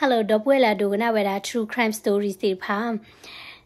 Hello ဒီပုၢ်ဝဲၢ်လၢအဒိကနၣ်ဝဲဒၣ် True Crime Stories သ့ၣ်တဖၣ်,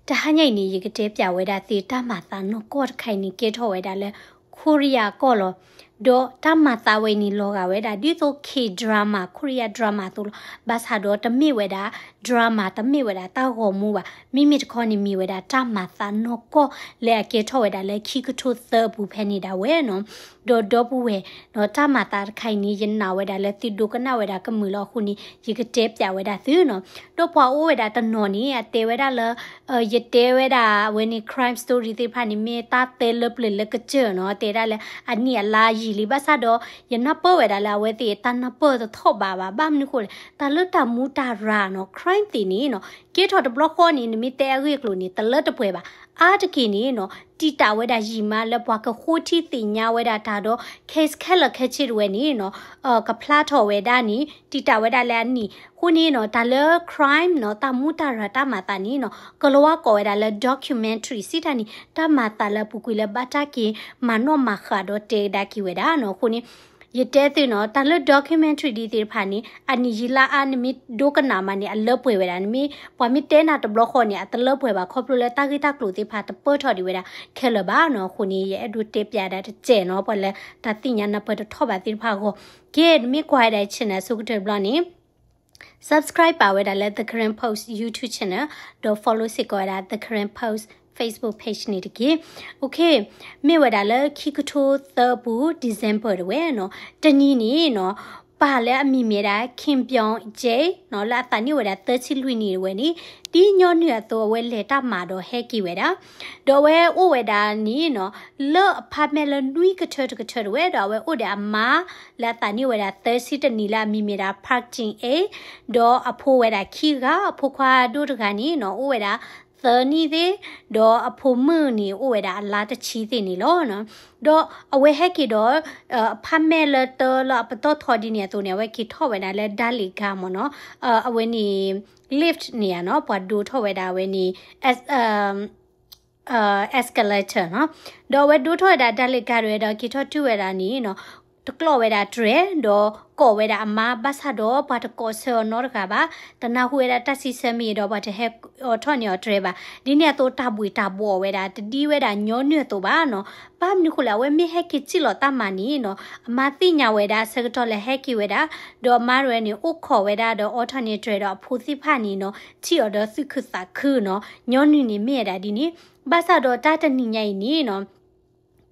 တဟါညါအံၤန့ၣ် ယကတဲပၠးဝဲဒၣ်သုတၢ်မၤသးနီၢ်ကီၢ်တခါအံၤန့ၣ် ကဲထီၣ်ဝဲဒၣ်လၢ ခိရံယါကီၢ်လီၤ. ဒီးတၢ်မၤသးဝဲအံၤန့ၣ် လီၤဂာ်ဝဲဒၣ်ဒ်သိး K drama ခိရံယါ drama အသိးလီၤ. ဘၣ်ဆၣ်ဒီးတမ့ၢ်ဝဲဒၣ် drama တမ့ၢ်ဝဲဒၣ်တၢ်ဂီၤမူဘၣ်. မ့မ့ၢ်တခီန့ၣ် မ့ၢ်ဝဲဒၣ်တၢ်မၤသးနီၢ်ကီၢ်လၢအကဲထီၣ်ဝဲဒၣ်လၢခံကထိသၢအပူၤဖဲန့ၣ်ဒၣ်ဝဲနီၤ. ဒီးဒီပုၢ်ဝဲၢ်နီၤ တၢ်မၤသးတခါအံၤန့ၣ် ယနာ်ဝဲဒၣ်လၢသုဒိကနၣ်ဝဲဒၣ်ကမုာ်လီၤအဃိန့ၣ် ယကတဲပၠးဝဲဒၣ်သုနီၤ. ဒီးပှၤအိၣ်ဝဲဒၣ်တနီၤန့ၣ် အတဲဝဲဒၣ်လၢ ယတဲဝဲဒၣ်အဝဲန့ၣ် crime story သ့ၣ်တဖၣ်န့ၣ် မ့ၢ်တၢ်တဲလၢပျၢၤလၢကစၢၢ်နီၤ, တဲဒၣ်လၢအနံၣ်အလါယံာ်လံ. ဘၣ်ဆၣ်ဒီး ယနၢ်ပၢၢ်ဝဲဒၣ်လၢအဝဲသ့ၣ်တၢ်နၢ်ပၢၢ်တထီၣ်ဘးဘၣ်. ဘၣ်မနုၤဃိလဲၣ်, တၢ်လၢတၢ်မူတၢ်ရၤနီၤ crime သ့ၣ်န့ၣ်နီၤ ကဲထီၣ်တဘျီဃီန့ၣ် နမ့ၢ်တဲအဂ့ၢ်အကျိၤန့ၣ် တလၢတပှဲၤဘၣ်. အါတက့ၢ်န့ၣ်နီၤ တံာ်တာ်ဝဲဒၣ်ယံာ်မးလၢပှၤကဃိထံသ့ၣ်ညါဝဲဒၣ်တၢ်ဒီး case ခဲလၢာ်ခဲဆ့တဝဲန့ၣ်နီၤ ကဖျါထီၣ်ဝဲဒၣ်န့ၣ် တံာ်တာ်ဝဲဒၣ်လၢအနံၣ်. အဃိန့ၣ်နီၤ တၢ်လၢ crime နီၤ တၢ်မူတၢ်ရၤတၢ်မၤသးန့ၣ်နီၤ ကလၤဝါကိးဝဲဒၣ်လၢ documentary စံးတၢ်န့ၣ် တၢ်မၤသးလၢအပူၤကွံာ်လၢဘၣ်တၢ်က့ၤမၤနီၣ်မၤဃာ်ဒီးတဲကဒါက့ၤဝဲဒၣ်နီၤ. အဃိန့ၣ် ယတဲသုနီၤ တၢ်လၢ documentary ဒ်သ့ၣ်တဖၣ်န့ၣ် အနံၣ်ယံာ်လါအါ နမ့ၢ်ဒိကနၣ်မးန့ၣ် အလၢပှဲၤဝဲဒၣ်. နမ့ၢ် ပှၤမ့ၢ်တဲနၤတဘျီဃီန့ၣ် အတလၢပှဲၤဘၣ် ခီဖျိလၢတၢ်ဂ့ၢ်တၢ်ကျိၤသ့ၣ်တဖၣ်တပၢၢ်ထီၣ်ဒံးဝဲဒၣ်ခဲလၢာ်ဘၣ်နီၤ. အဃိန့ၣ် ယအဲၣ်ဒိးတဲပၠးဒၣ်တစဲးနီၤ ပှၤလၢတၢ်သ့ၣ်ညါနၢ်ပၢၢ်တထီၣ်ဘးသ့ၣ်တဖၣ်အဂီၢ်. ကဲ နမ့ၢ်ကွၢ်ဝဲဒၣ် channel အဆိကတၢၢ်တဘျီန့ၣ် subscribe ပာ်ဝဲဒၣ်လၢ The Karen Post YouTube channel ဒီး follow စ့ၢ်ကီးဝဲဒၣ် The Karen Post Facebook page န့ၣ်တက့ၢ်. မ့ၢ်ဝဲဒၣ်လၢခံကထိသၢအပူၤ December တဝဲနီၤ တနံၤန့ၣ်နီၤ ပၢ်လၢအမံၤမ့ၢ်ဒၣ် Kim Byung Jae နီၤ လၢအသးနံၣ်အိၣ်ဝဲဒၣ်သၢဆံလွံၢ်နံၣ်တဝဲန့ၣ် ဒ်ညီနုၢ်အသိး အဝဲလဲၤတၢ်မၤဒီးဟဲက့ၤဝဲဒၣ် ဒီးအဝဲအိၣ်ဝဲဒၣ်န့ၣ်နီၤ လၢ apartment လၢနွံကထၢတကထၢတဝဲ ဒီးအဝဲအိၣ်ဒီးအမါ လၢအသးနံၣ်အိၣ်ဝဲဒၣ်သၢဆံတနံၣ်လၢအမံၤမ့ၢ်ဒၣ် Park Jin-e ဒီးအဖိဝဲဒၣ်ခံဂၤ အဖိခွါဒိၣ်တဂၤန့ၣ်နီၤ အိၣ်ဝဲဒၣ်သၢနံၣ်သ့ၣ် ဒီးအဖိမုၣ်န့ၣ် အိၣ်ဝဲဒၣ်အလါတဆံသ့ၣ်န့ၣ်လီၤ. ဒီးအဝဲဟဲက့ၤဒီး apartment လၢတၢလၢအပတီၢ်ထီဒ်န့ၣ်အသိးန့ၣ် အဝဲက့ၤထီၣ်ဝဲဒၣ်လၢ ဓာတ်လှေကား မ့ၢ်နီၤ အဝဲန့ၣ် lift န့ၣ်ဧါနီၤ ပှၤဒိးထီၣ်ဝဲဒၣ်အဝဲန့ၣ် escalator နီၤ. ဒီးအဝဲဒိးထီၣ်ဝဲဒၣ် ဓာတ်လှေကား တဝဲဒီးက့ၤထီၣ်တုၤဝဲဒၣ်န့ၣ်နီၤ တကျိးဝဲဒၣ်တြဲၤ ဒီးကိးဝဲဒၣ်အမါ ဘၣ်ဆၣ်ဒီး ပှၤတကိးဆၢအီၤနီတဂၤဘၣ်, တနၢ်ဟူဝဲဒၣ်တၢ်စံးဆၢမ့ၢ်ဒီး ပှၤတဟဲအိးထီၣ်န့ၢ်အီၤတြဲၤဘၣ်. ဒ်န့ၣ်အသိးတၢ်ဘှံးတၢ်ဘှီးဝဲဒၣ် တဒ်ဝဲဒၣ်ညီနုၢ်အသိးဘၣ်နီၤ. ဘၣ်မနုၤဃိလဲၣ် အဝဲမ့ၢ်ဟဲက့ၤစံၣ်လီၤတၢ်မၤန့ၣ်နီၤ အမါသ့ၣ်ညါဝဲဒၣ်အဆၢကတီၢ်လၢဟဲက့ၤဝဲဒၣ်, ဒီးအမါတဝဲန့ၣ် အိၣ်ခိးဝဲဒၣ်ဒီးအိးထီၣ်န့ၢ်တြဲၤဒီးအဖိသ့ၣ်တဖၣ်န့ၣ်နီၤ ထံၣ်အီၤဒီးသူၣ်ခုသးခုနီၤ. ညီနုၢ်န့ၣ်မ့ၢ်ဝဲဒၣ်ဒ်န့ၣ် ဘၣ်ဆၣ်ဒီးတၢ်တနံၤညါအံၤန့ၣ်နီၤ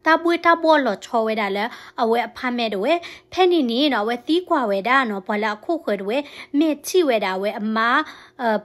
တၢ်ဘှံးတၢ်ဘှီးလီၤဆီဝဲဒၣ်လၢအဝဲ apartment တဝဲ, ဖဲန့ၣ်န့ၣ်နီၤ အဝဲသံကွၢ်ဝဲဒၣ်နီၤ ပှၤလၢအခိၣ်ဃၢၤတဝဲ မ့ၢ်ထံၣ်ဝဲဒၣ်အဝဲအမါ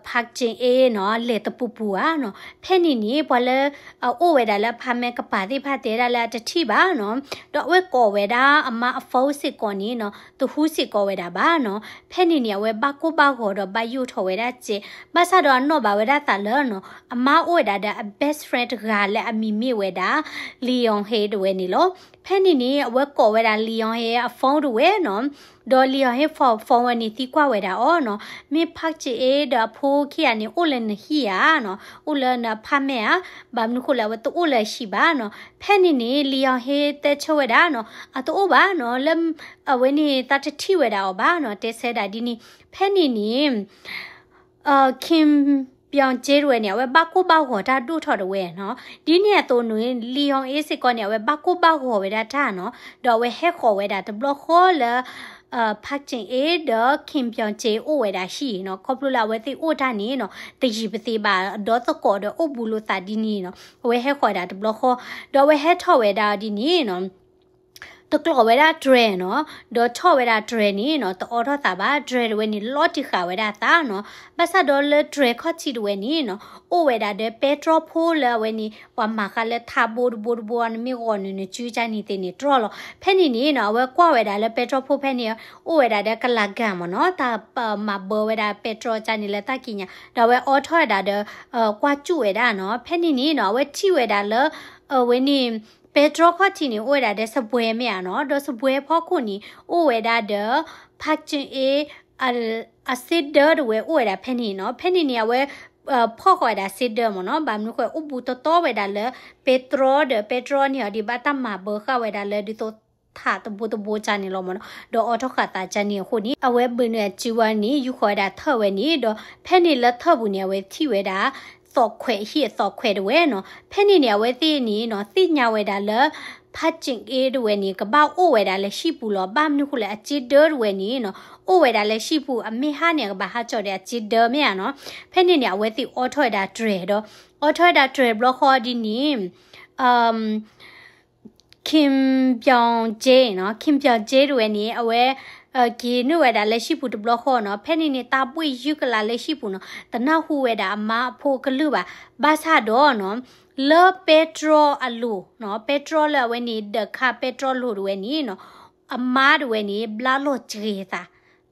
Park Jin-e နီၤ လဲၤတပူၤပူၤဧါနီၤ. ဖဲန့ၣ်န့ၣ် ပှၤလၢအအိၣ်ဝဲဒၣ်လၢ apartment ကပၤသ့ၣ်တဖၣ်တဲဒၣ်လၢအတထံၣ်ဘၣ်နီၤ. ဒီးအဝဲကိးဝဲဒၣ်အမါအ phone စ့ၢ်ကီးန့ၣ်နီၤ တဟူစ့ၢ်ကီးဝဲဒၣ်ဘၣ်နီၤ. ဖဲန့ၣ်န့ၣ် အဝဲဘၣ်ကိၢ်ဘၣ်ဂီၤဒီးဘၣ်ယိၣ်ထီၣ်ဝဲဒၣ်စဲး, ဘၣ်ဆၣ်ဒီးအနီၣ်ဘၣ်ဝဲဒၣ်သးလၢနီၤ အမါအိၣ်ဝဲဒၣ်ဒီးအ best friend တဂၤလၢအမံၤမ့ၢ်ဝဲဒၣ် Lee Yeon Hae တဝဲန့ၣ်လီၤ. ဖဲန့ၣ်န့ၣ် အဝဲကိးဝဲဒၣ် Lee Yeon Hae အ phone တဝဲနီၤ, ဒီး Lee Yeon Hae phone ဝဲန့ၣ်သံကွၢ်ဝဲဒၣ်အီၤနီၤ, မ့ၢ် Park Jin-e ဒီးအဖိခံဂၤန့ၣ် အိၣ်လၢနဟံၣ်ဧါနီၤ, အိၣ်လၢန apartment ဧါ, ဘၣ်မနုၤဃိလဲၣ် အဝဲတအိၣ်လၢအဟံၣ်ဘၣ်နီၤ. ဖဲန့ၣ်န့ၣ် Lee Yeon Hae တဲဆၢဝဲဒၣ်နီၤ, အတအိၣ်ဘၣ်နီၤ, လၢအဝဲန့ၣ်သးတထံၣ်ဝဲဒၣ်အီၤဘၣ်နီၤ, တဲဆၢဒၣ်ဒ်န့ၣ်. ဖဲန့ၣ်န့ၣ် Kim Byung Jae တဝဲန့ၣ် အဝဲဘၣ်ကိၢ်ဘၣ်ဂီၤတၢ်ဒိၣ်ထီၣ်တဝဲနီၤ. ဒ်န့ၣ်အသိးန့ၣ် Lee Yeon Hae စ့ၢ်ကီးန့ၣ် အဝဲဘၣ်ကိၢ်ဘၣ်ဂီၤဝဲဒၣ်တၢ်နီၤ, ဒီးအဝဲဟဲဃီၤဝဲဒၣ်တဘျီဃီလၢ Park Jin-e ဒီး Kim Byung Jae အိၣ်ဝဲဒၣ်ဟံၣ်နီၤ, ခီဖျိလၢအဝဲသ့ၣ်အိၣ်တၢ်န့ၣ်နီၤ တယံၤပသ့ဘၣ်, ဒီးသကိးဒီးအိၣ်ဘူးလိာ်သးဒ်န့ၣ်နီၤ, အဝဲဟဲဃီၤဝဲဒၣ်တဘျီဃီ, ဒီးအဝဲဟဲထီၣ်ဝဲဒၣ်ဒ်န့ၣ်နီၤ တကျိးဝဲဒၣ်တြဲၤနီၤ, ဒီးထီၣ်ဝဲဒၣ်တြဲၤန့ၣ်နီၤ တအိးထီၣ်သးဘၣ်, တြဲၤတဝဲန့ၣ် လီၤတံၢ်ဃာ်ဝဲဒၣ်အသးနီၤ. ဘၣ်ဆၣ်ဒီးလၢတြဲၤခီၣ်ထံးတဝဲန့ၣ်နီၤ အိၣ်ဝဲဒၣ်ဒီးပဲတြီဖိ လၢအဝဲန့ၣ် ပှၤမၤဃာ်လၢထးဘိတဘိတဘိ နမ့ၢ်ဂီၤနုာ်နစုကၢ်န့ၣ်သ့ၣ်န့ၣ် တြီလီၤ. ဖဲန့ၣ်န့ၣ်နီၤ အဝဲကွၢ်ဝဲဒၣ်လၢပဲတြီဖိဖဲန့ၣ် အိၣ်ဝဲဒၣ်ဒီးကလၤကၤမ့ၢ်နီၤ, တၢ်မၤဘၢဝဲဒၣ်ပဲတြီကၢ်န့ၣ်လၢတၢ်ကံးညာ်, ဒီးအဝဲအိးထီၣ်ဝဲဒၣ်ဒီး ကွၢ်စူၣ်ဝဲဒၣ်နီၤ. ဖဲန့ၣ်န့ၣ်နီၤ အဝဲထံၣ်ဝဲဒၣ်လၢ အဝဲန့ၣ် ပဲတြီခီၣ်ထံးန့ၣ် အိၣ်ဝဲဒၣ်ဒီးစပွဲမ့ၢ်ဧါနီၤ, ဒီးစပွဲဖီခိၣ်န့ၣ် အိၣ်ဝဲဒၣ်ဒီး Park Jin-e အစ့ဒၢတဝဲအိၣ်ဝဲဒၣ်ဖဲန့ၣ်နီၤ. ဖဲန့ၣ်န့ၣ် အဝဲ ဖီၣ်ဃီၤဝဲဒၣ်စ့ဒၢမ့ၢ်နီၤ, ဘၣ်မနုၤဃိ အိၣ်ဘူးတီတီဝဲဒၣ်လၢ ပဲတြီဒီး ပဲတြီန့ၣ်အီၤဒံးဘၣ် တၢ်မၤဘၢဃာ်ဝဲဒၣ်လၢဒ်သိး ထးတဘိတဘိကၢ်န့ၣ်လီၤမ့ၢ်နီၤ, ဒီးအိးထီၣ်ဃာ်သးကၢ်န့ၣ်အဃိန့ၣ် အဝဲဘုးနုာ်အစုဝဲန့ၣ် ယူၢ်ဃီၤဝဲဒၣ်ထၢၣ်ဝဲန့ၣ်, ဒီးဖဲန့ၣ်လၢထၢၣ်ပူၤန့ၣ် အဝဲထံၣ်ဝဲဒၣ် သီၣ်ခွဲး ဟံၣ်အသီၣ်ခွဲးတဝဲနီၤ. ဖဲန့ၣ်န့ၣ် အဝဲသ့ၣ်န့ၣ်နီၤ သ့ၣ်ညါဝဲဒၣ်လၢ ဖါစ့ၣ်အ့တဝဲန့ၣ် ကဘၣ်အိၣ်ဝဲဒၣ်လၢဟံၣ်ပူၤလီၤ. ဘၣ်မနုၤဃိလဲၣ် အစ့ဒၢတဝဲန့ၣ်နီၤ အိၣ်ဝဲဒၣ်လၢဟံၣ်ပူၤ အမ့ၢ်ဟါန့ၣ် အကဘၣ်ဟးကၠီဒီးအစ့ဒၢမ့ၢ်ဧါနီၤ. ဖဲန့ၣ်န့ၣ် အဝဲသ့ၣ်အိးထီၣ်ဝဲဒၣ်တြဲၤဒီး အိးထီၣ်ဝဲဒၣ်တြဲၤဘျီဃီဒ်န့ၣ် Kim Byung Jae နီၤ, Kim Byung Jae တဝဲန့ၣ် အဝဲ က့ၤနုာ်ဝဲဒၣ်လၢဟံၣ်ပူၤတဘျီဃီနီၤ. ဖဲန့ၣ်န့ၣ် တၢ်ဘှ့ၣ်ယုၢ်ကလးလၢဟံၣ်ပူၤနီၤ, တနၢ်ဟူဝဲဒၣ်အမါအဖိအကလုၢ်ဘၣ်. ဘၣ်ဆၣ်ဒီးနီၤ လၢပဲတြီအလိၤနီၤ, ပဲတြီလၢအဝဲန့ၣ် ဒၢးခါပဲတြီလိၤတဝဲန့ၣ်နီၤ, အမါတဝဲန့ၣ် ဘျါလီၤစှဲၤသး,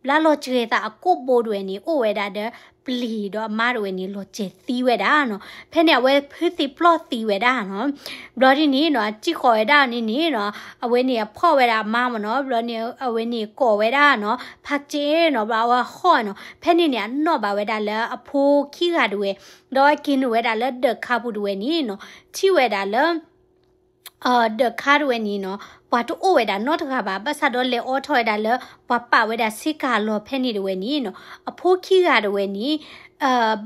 ဘျါလီၤစှဲၤသးအကိာ်ဘိတဝဲန့ၣ် အိၣ်ဝဲဒၣ်ဒီးပျံၤဒီးအမါတဝဲန့ၣ် လီၤစဲၤသံဝဲဒၣ်နီၤ. ဖဲန့ၣ် အဝဲဖုသံပျီၢ်သံဝဲဒၣ်နီၤ. ဘျီဒ်န့ၣ်နီၤ အစံၣ်ဃီၤဝဲဒၣ်န့ၣ်န့ၣ်နီၤ, အဝဲန့ၣ်အဖီၣ်ဝဲဒၣ်အမါမ့ၢ်နီၤ. ဘျီန့ၣ် အဝဲန့ၣ်ကိးဝဲဒၣ်နီၤ ဖါစ့ၣ်နီၤ, ဘျီအဝဲဟီၣ်နီၤ. ဖဲန့ၣ်န့ၣ် အနီၣ်ဘၣ်ဝဲဒၣ်လၢအဖိခံဂၤတဝဲ, ဒီးအက့ၤနုာ်ဝဲဒၣ်လၢဒၢးခါပူၤတဝဲန့ၣ်နီၤ, ထံၣ်ဝဲဒၣ်လၢ ဒၢးခါတဝဲန့ၣ်နီၤ, ပှၤတအိၣ်ဝဲဒၣ်နီတဂၤဘၣ်. ဘၣ်ဆၣ်ဒီးလဲၤအိးထီၣ်ဝဲဒၣ်လၢ ပှၤပာ်ဝဲဒၣ်ဆ့ကၤလီၤဖဲန့ၣ်တဝဲန့ၣ်နီၤ, အဖိခံဂၤတဝဲန့ၣ်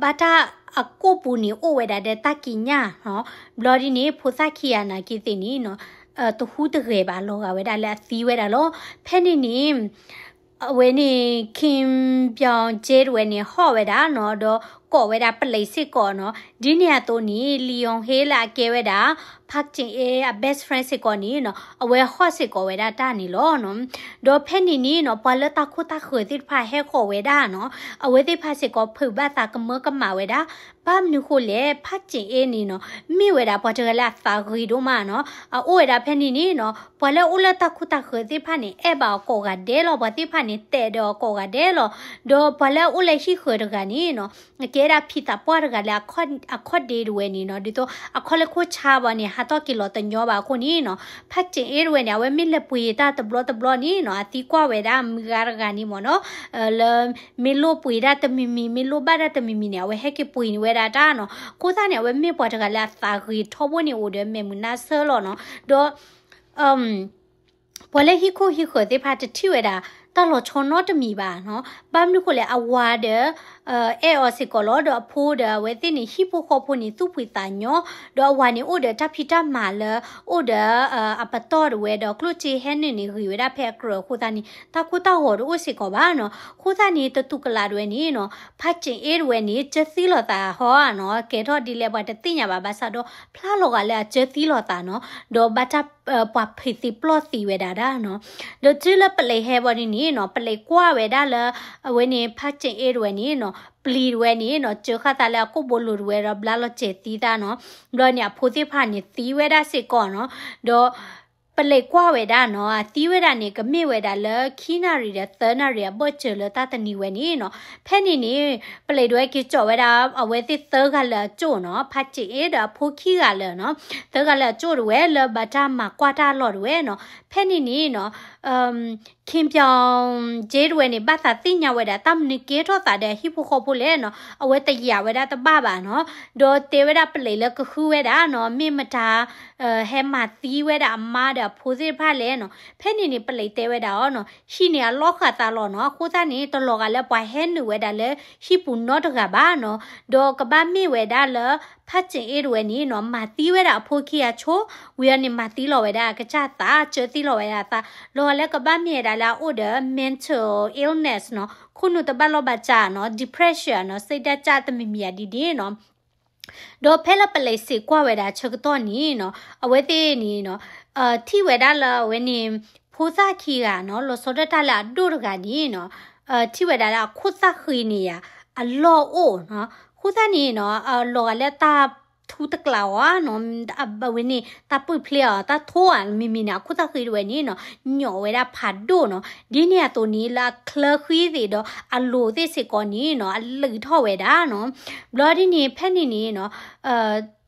ဘၣ်တၢ်အကိာ်ပူၤန့ၣ် အိၣ်ဝဲဒၣ်ဒီးတၢ်ကံးညာ်နီၤ. ဘျီဒ်န့ၣ် ဖိသၣ်ခံဂၤနာ်က့သ့ၣ်န့ၣ်နီၤ, တဟူးတဂဲၤဘၣ် လီၤဂာ်ဝဲဒၣ်လၢအသံဝဲဒၣ်လီၤ. ဖဲန့ၣ်န့ၣ် အဝဲန့ၣ် Kim Byung Jae တဝဲန့ၣ် ဟီၣ်ဝဲဒၣ်နီၤ, ဒီးကိးဝဲဒၣ်ပလံးစ့ၢ်ကီးနီၤ. ဒ်န့ၣ်အသိးန့ၣ် Lee Young Hae လၢအကဲဝဲဒၣ် Park Chin-e အ best friend စ့ၢ်ကီးန့ၣ်နီၤ, အဝဲဟီၣ်စ့ၢ်ကီးဝဲဒၣ်တၢ်န့ၣ်လီၤနီၤ. ဒီးဖဲန့ၣ်န့ၣ်နီၤ ပှၤလၢတၢ်ခိၣ်တၢ်ဃၢၤသ့ၣ်တဖၣ်ဟဲဃီၤဝဲဒၣ်နီၤ, အဝဲသ့ၣ်တဖၣ်စ့ၢ်ကီး ဖုးဘၣ်သးကမၢကမၣ်ဝဲဒၣ်. ဘၣ်မနုၤဃိလဲၣ် ဖါစ့ၣ်အ့န့ၣ်နီၤ, မ့ၢ်ဝဲဒၣ်ပှၤတဂၤလၢအသးဂ့ၤဒိၣ်မးနီၤ. အအိၣ်ဝဲဒၣ်ဖဲန့ၣ်န့ၣ်နီၤ, ပှၤလၢအအိၣ်လၢတၢ်ခိၣ်တၢ်ဃၢၤသ့ၣ်တဖၣ်န့ၣ် အဲၣ်ဘၣ်အီၤကိးဂၤဒဲးလီၤ. ပှၤသ့ၣ်တဖၣ်န့ၣ် တဲဒီးအီၤကိးဂၤဒဲးလီၤ. ဒီးပှၤလၢအအိၣ်လၢဟံၣ်ဃၢၤတဂၤန့ၣ်နီၤ, ကဲဒၣ်ဖံသးပှၢ်တဂၤလၢ အခီၣ်ဒ့တဝဲန့ၣ်နီၤ, ဒ်သိးအခီၣ်လ့ၢ်ခိၣ်ဆါဘၣ်န့ၣ် ဟးထီၣ်က့ၤလီၤတညီဘၣ်အဃိန့ၣ်နီၤ, ဖါစ့ၣ်အ့တဝဲန့ၣ် အဝဲမ့ၢ်လဲၤပှ့ၤတၢ်တဘျီတဘျီန့ၣ်နီၤ, အသံကွၢ်ဝဲဒၣ်မုၢ်ဂၤတဂၤန့ၣ်မ့ၢ်နီၤ, လၢ မ့ၢ်လိၣ်ပှ့ၤတၢ်တမံၤမံၤ မ့ၢ်လိၣ်ဘၣ်တၢ်တမံၤမံၤန့ၣ် အဝဲဟဲက့ၤပှ့ၤန့ၢ်ဝဲဒၣ်တၢ်နီၤ. အဃိသတးန့ၣ် အဝဲမ့ၢ်ပှၤတဂၤလၢအသးဂ့ၤထီဘိန့ၣ် အိၣ်ဒီးမဲာ်မုာ်နါဆၢလီၤနီၤ. ဒီး ပှၤလၢဟံၣ်ခိၣ်ဟံၣ်ဃၢၤသ့ၣ်တဖၣ်တထံၣ်ဝဲဒၣ် တၢ်လီၤဆီနီတမံၤဘၣ်နီၤ. ဘၣ်မနုၤဃိလဲၣ် အဝၤဒီး အဲၣ်အီၤစ့ၢ်ကီးလီၤ. ဒီးအဖိဒီးအဝဲသ့ၣ်န့ၣ် ဟံၣ်ဖိဃီဖိန့ၣ် သူၣ်ဖှံသးညီ, ဒီးအဝၤန့ၣ်အိၣ်ဒီးတၢ်ဖံးတၢ်မၤလၢ အိၣ်ဒီး အပတီၢ်တဝဲဒီး ကျိၣ်စ့ဟဲနုာ်န့ၣ် ဂ့ၤဝဲဒၣ်ဖဲအကြၢးအဃိသတးန့ၣ် တၢ်ကိၢ်တၢ်ဂီၤတအိၣ်စ့ၢ်ကီးဘၣ်နီၤ. အဃိသတးန့ၣ် တတူၢ်ကလာ်တဝဲန့ၣ်နီၤ ဖါစ့ၣ်အ့တဝဲန့ၣ် ကၢသံလိာ်သးဟီဧါနီၤ. ကဲထီၣ်ဒ်လဲၣ်ပှၤတသ့ၣ်ညါဘၣ် ဘၣ်ဆၣ်ဒီး ဖျါလီၤဂာ်လၢအကၢသံလိာ်သးနီၤ. ဒီးဘၣ်တၢ် ပှၤဖံးသံပျီၢ်သံဝဲဒၣ်ဒၣ်နီၤ. ဒီးတုၤလၢပလံးဟဲဘၣ်ဒ်န့ၣ်နီၤ ပလံးကွၢ်ဝဲဒၣ်လၢ အဝဲန့ၣ် ဖါစ့ၣ်အ့တဝဲန့ၣ်နီၤ ပျံၤတဝဲန့ၣ်နီၤ စၢဃာ်သးလၢအကိာ်ဘိလိၤတဝဲဒီး ဘျါလီၤစဲၤသံသးနီၤ. ဘျီန့ၣ် အဖိသ့ၣ်တဖၣ်န့ၣ် သံဝဲဒၣ်စ့ၢ်ကီးနီၤ. ဒီး ပလံးကွၢ်ဝဲဒၣ်နီၤ အသံဝဲဒၣ်န့ၣ် ကမ့ၢ်ဝဲဒၣ်လၢ ခံနၣ်ရံၣ်ဒီးသၢနၣ်ရံၣ် အဘၢၣ်စၢၤလၢတၢ်တနံၤဝဲန့ၣ်နီၤ. ဖဲန့ၣ်န့ၣ် ပလံးတဝဲက့ၤကၠီၣ်ဝဲဒၣ် အဝဲသ့ၣ်သၢဂၤလၢာ်အကၠိၣ်နီၤ ဖါစ့ၣ်အ့ဒီးအဖိခံဂၤလၢာ်နီၤ. သၢဂၤလၢာ်အကၠိၣ်တဝဲလၢဘၣ်တၢ်မၤကွၢ်တၢ်လီၢ်တဝဲနီၤ. ဖဲန့ၣ်န့ၣ်နီၤ Kim Byung Jae တဝဲန့ၣ် ဘၣ်သးသ့ၣ်ညါဝဲဒၣ် တၢ်မနုၤကဲထီၣ်သးဒီးအဟံၣ်ဖိဃီဖိလဲၣ်နီၤ အဝဲတယာ်ဝဲဒၣ်တဘၣ်ဘၣ်နီၤ. ဒီးတဲဝဲဒၣ်ပလံးလၢကဃုဝဲဒၣ်နီၤ မ့ၢ်မတၤ ဟဲမၤသံဝဲဒၣ်အမါဒီးအဖိသ့ၣ်တဖၣ်လဲၣ်နီၤ. ဖဲန့ၣ်န့ၣ် ပလံးတဲဝဲဒၣ်အီၤနီၤ ဟံၣ်န့ၣ်အလီၢ်ဃာ်သးလီၤနီၤ. အဃိသတးန့ၣ် တလီၤဂာ်လၢပှၤဟဲနုာ်ဝဲဒၣ်လၢဟံၣ်ပူၤနီတဂၤဘၣ်နီၤ. ဒီးကဘၣ်မ့ၢ်ဝဲဒၣ်လၢ ဖါစ့ၣ်အ့တဝဲန့ၣ်နီၤ မၤသံဝဲဒၣ်အဖိခံဂၤဆိ ဝံၤအီၤန့ၣ် မၤသံလီၤဝဲဒၣ်အကစၢ်သး ကၢသံလီၤဝဲဒၣ်အသး လီၤဂာ်လၢကဘၣ်မ့ၢ်ဝဲဒၣ်လၢအအိၣ်ဒီး mental illness နီၤ ခိၣ်နူာ်တဘၣ်လီၢ်ဘၣ်စးနီၤ depression နီၤ စိတ်ဓာတ်ကျတမံၤမံၤဧါဒ်န့ၣ်နီၤ. ဒီးဖဲလၢပလံးစံးကွၢ်ဝဲဒၣ်ဆၢကတီၢ်န့ၣ်နီၤ အဝဲသ့ၣ်န့ၣ်နီၤ ထံၣ်ဝဲဒၣ်လၢအဝဲန့ၣ် ဖိသၣ်ခံဂၤနီၤ လီၤဆီဒၣ်တၢ်လၢအဒိၣ်တဂၤန့ၣ်နီၤ ထံၣ်ဝဲဒၣ်လၢအခိၣ်သၣ်ဃံန့ၣ်ယါ အလီၢ်အိၣ်နီၤ. အဃိသတးန့ၣ်နီၤ လီၤဂာ်လၢတၢ်ထူတကျးအီၤနီၤ အဝဲန့ၣ် တၢ်ပူၢ်ဖျဲးအီၤ တၢ်ထိၣ်အီၤမံၤမံၤန့ၣ် အခိၣ်သၣ်ဃံတဝဲန့ၣ်နီၤ ညိးဝဲဒၣ်ဖးဒိၣ်နီၤ. ဒ်န့ၣ်အသိးန့ၣ် လၢအချၢဃံသ့ၣ်ဒီးအလိၤသ့ၣ်စ့ၢ်ကီးန့ၣ်နီၤ အလုးထီၣ်ဝဲဒၣ်နီၤ. ဘျီဒ်န့ၣ် ဖဲန့ၣ်န့ၣ်နီၤ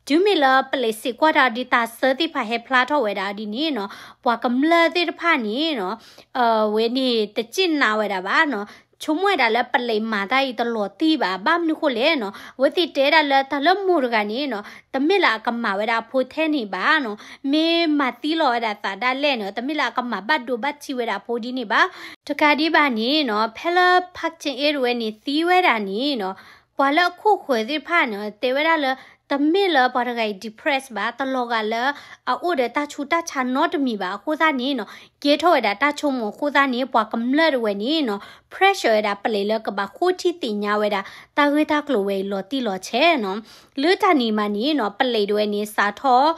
တုၤမ့ၢ်လၢပလံးစံးကွၢ်တၢ်ဒ်တၢ်ဆၢသ့ၣ်တဖၣ်ဟဲဖျါထီၣ်ဝဲဒၣ်ဒ်န့ၣ်နီၤ ပှၤကမျၢၢ်သ့ၣ်တဖၣ်န့ၣ်နီၤ ဝဲန့ၣ်တစံၣ်နၤဝဲဒၣ်ဘၣ်နီၤ. ဆိကမိၣ်ဝဲဒၣ်လၢပလံးမၤတၢ်အံၤတလီၤတံၢ်ဘၣ်, ဘၣ်မနုၤဃိလဲၣ်နီၤ, အဝဲသ့ၣ်တဲဒၣ်လၢတၢ်လၢမိၢ်တဂၤန့ၣ်နီၤ, တမ့ၢ်လၢအကမၤဝဲဒၣ်အဖိထဲန့ၣ်ဘၣ်နီၤ, မ့ၢ်မၤသံလီၤဝဲဒၣ်သးဒၣ်လဲာ်နီၤ, တမ့ၢ်လၢအကမၤဘၣ်ဒိဘၣ်ထံးဝဲဒၣ်အဖိဒ်န့ၣ်ဘၣ်. တကးဒံးဘၣ်န့ၣ်နီၤ, ဖဲလၢ Park Chin-e တဝဲန့ၣ်သံဝဲဒၣ်န့ၣ်နီၤ, ပှၤလၢအခိၣ်ဃၢၤသ့ၣ်တဖၣ်န့ၣ် တဲဝဲဒၣ်လၢ တမ့ၢ်လၢပှၤတဂၤအံၤ depress ဘၣ်, တလီၤဂာ်လၢအအိၣ်ဒီးတၢ်ဆူးတၢ်ဆါနီတမံၤဘၣ်အဃိသတးန့ၣ်နီၤ, ကဲထီၣ်ဝဲဒၣ်တၢ်ဆိကမိၣ်အဃိသတးန့ၣ် ပှၤကမျၢၢ်တဝဲန့ၣ်နီၤ, pressure ဝဲဒၣ်ပလံးလၢကဘၣ်ဃိထံသ့ၣ်ညါဝဲဒၣ် တၢ်ဂ့ၢ်တၢ်ကျိၤဝဲအံၤလီၤတံၢ်လီၤဆဲးနီၤ. လၢတၢ်န့ၣ်မးန့ၣ်နီၤ, ပလံးတဝဲန့ၣ် စးထီၣ်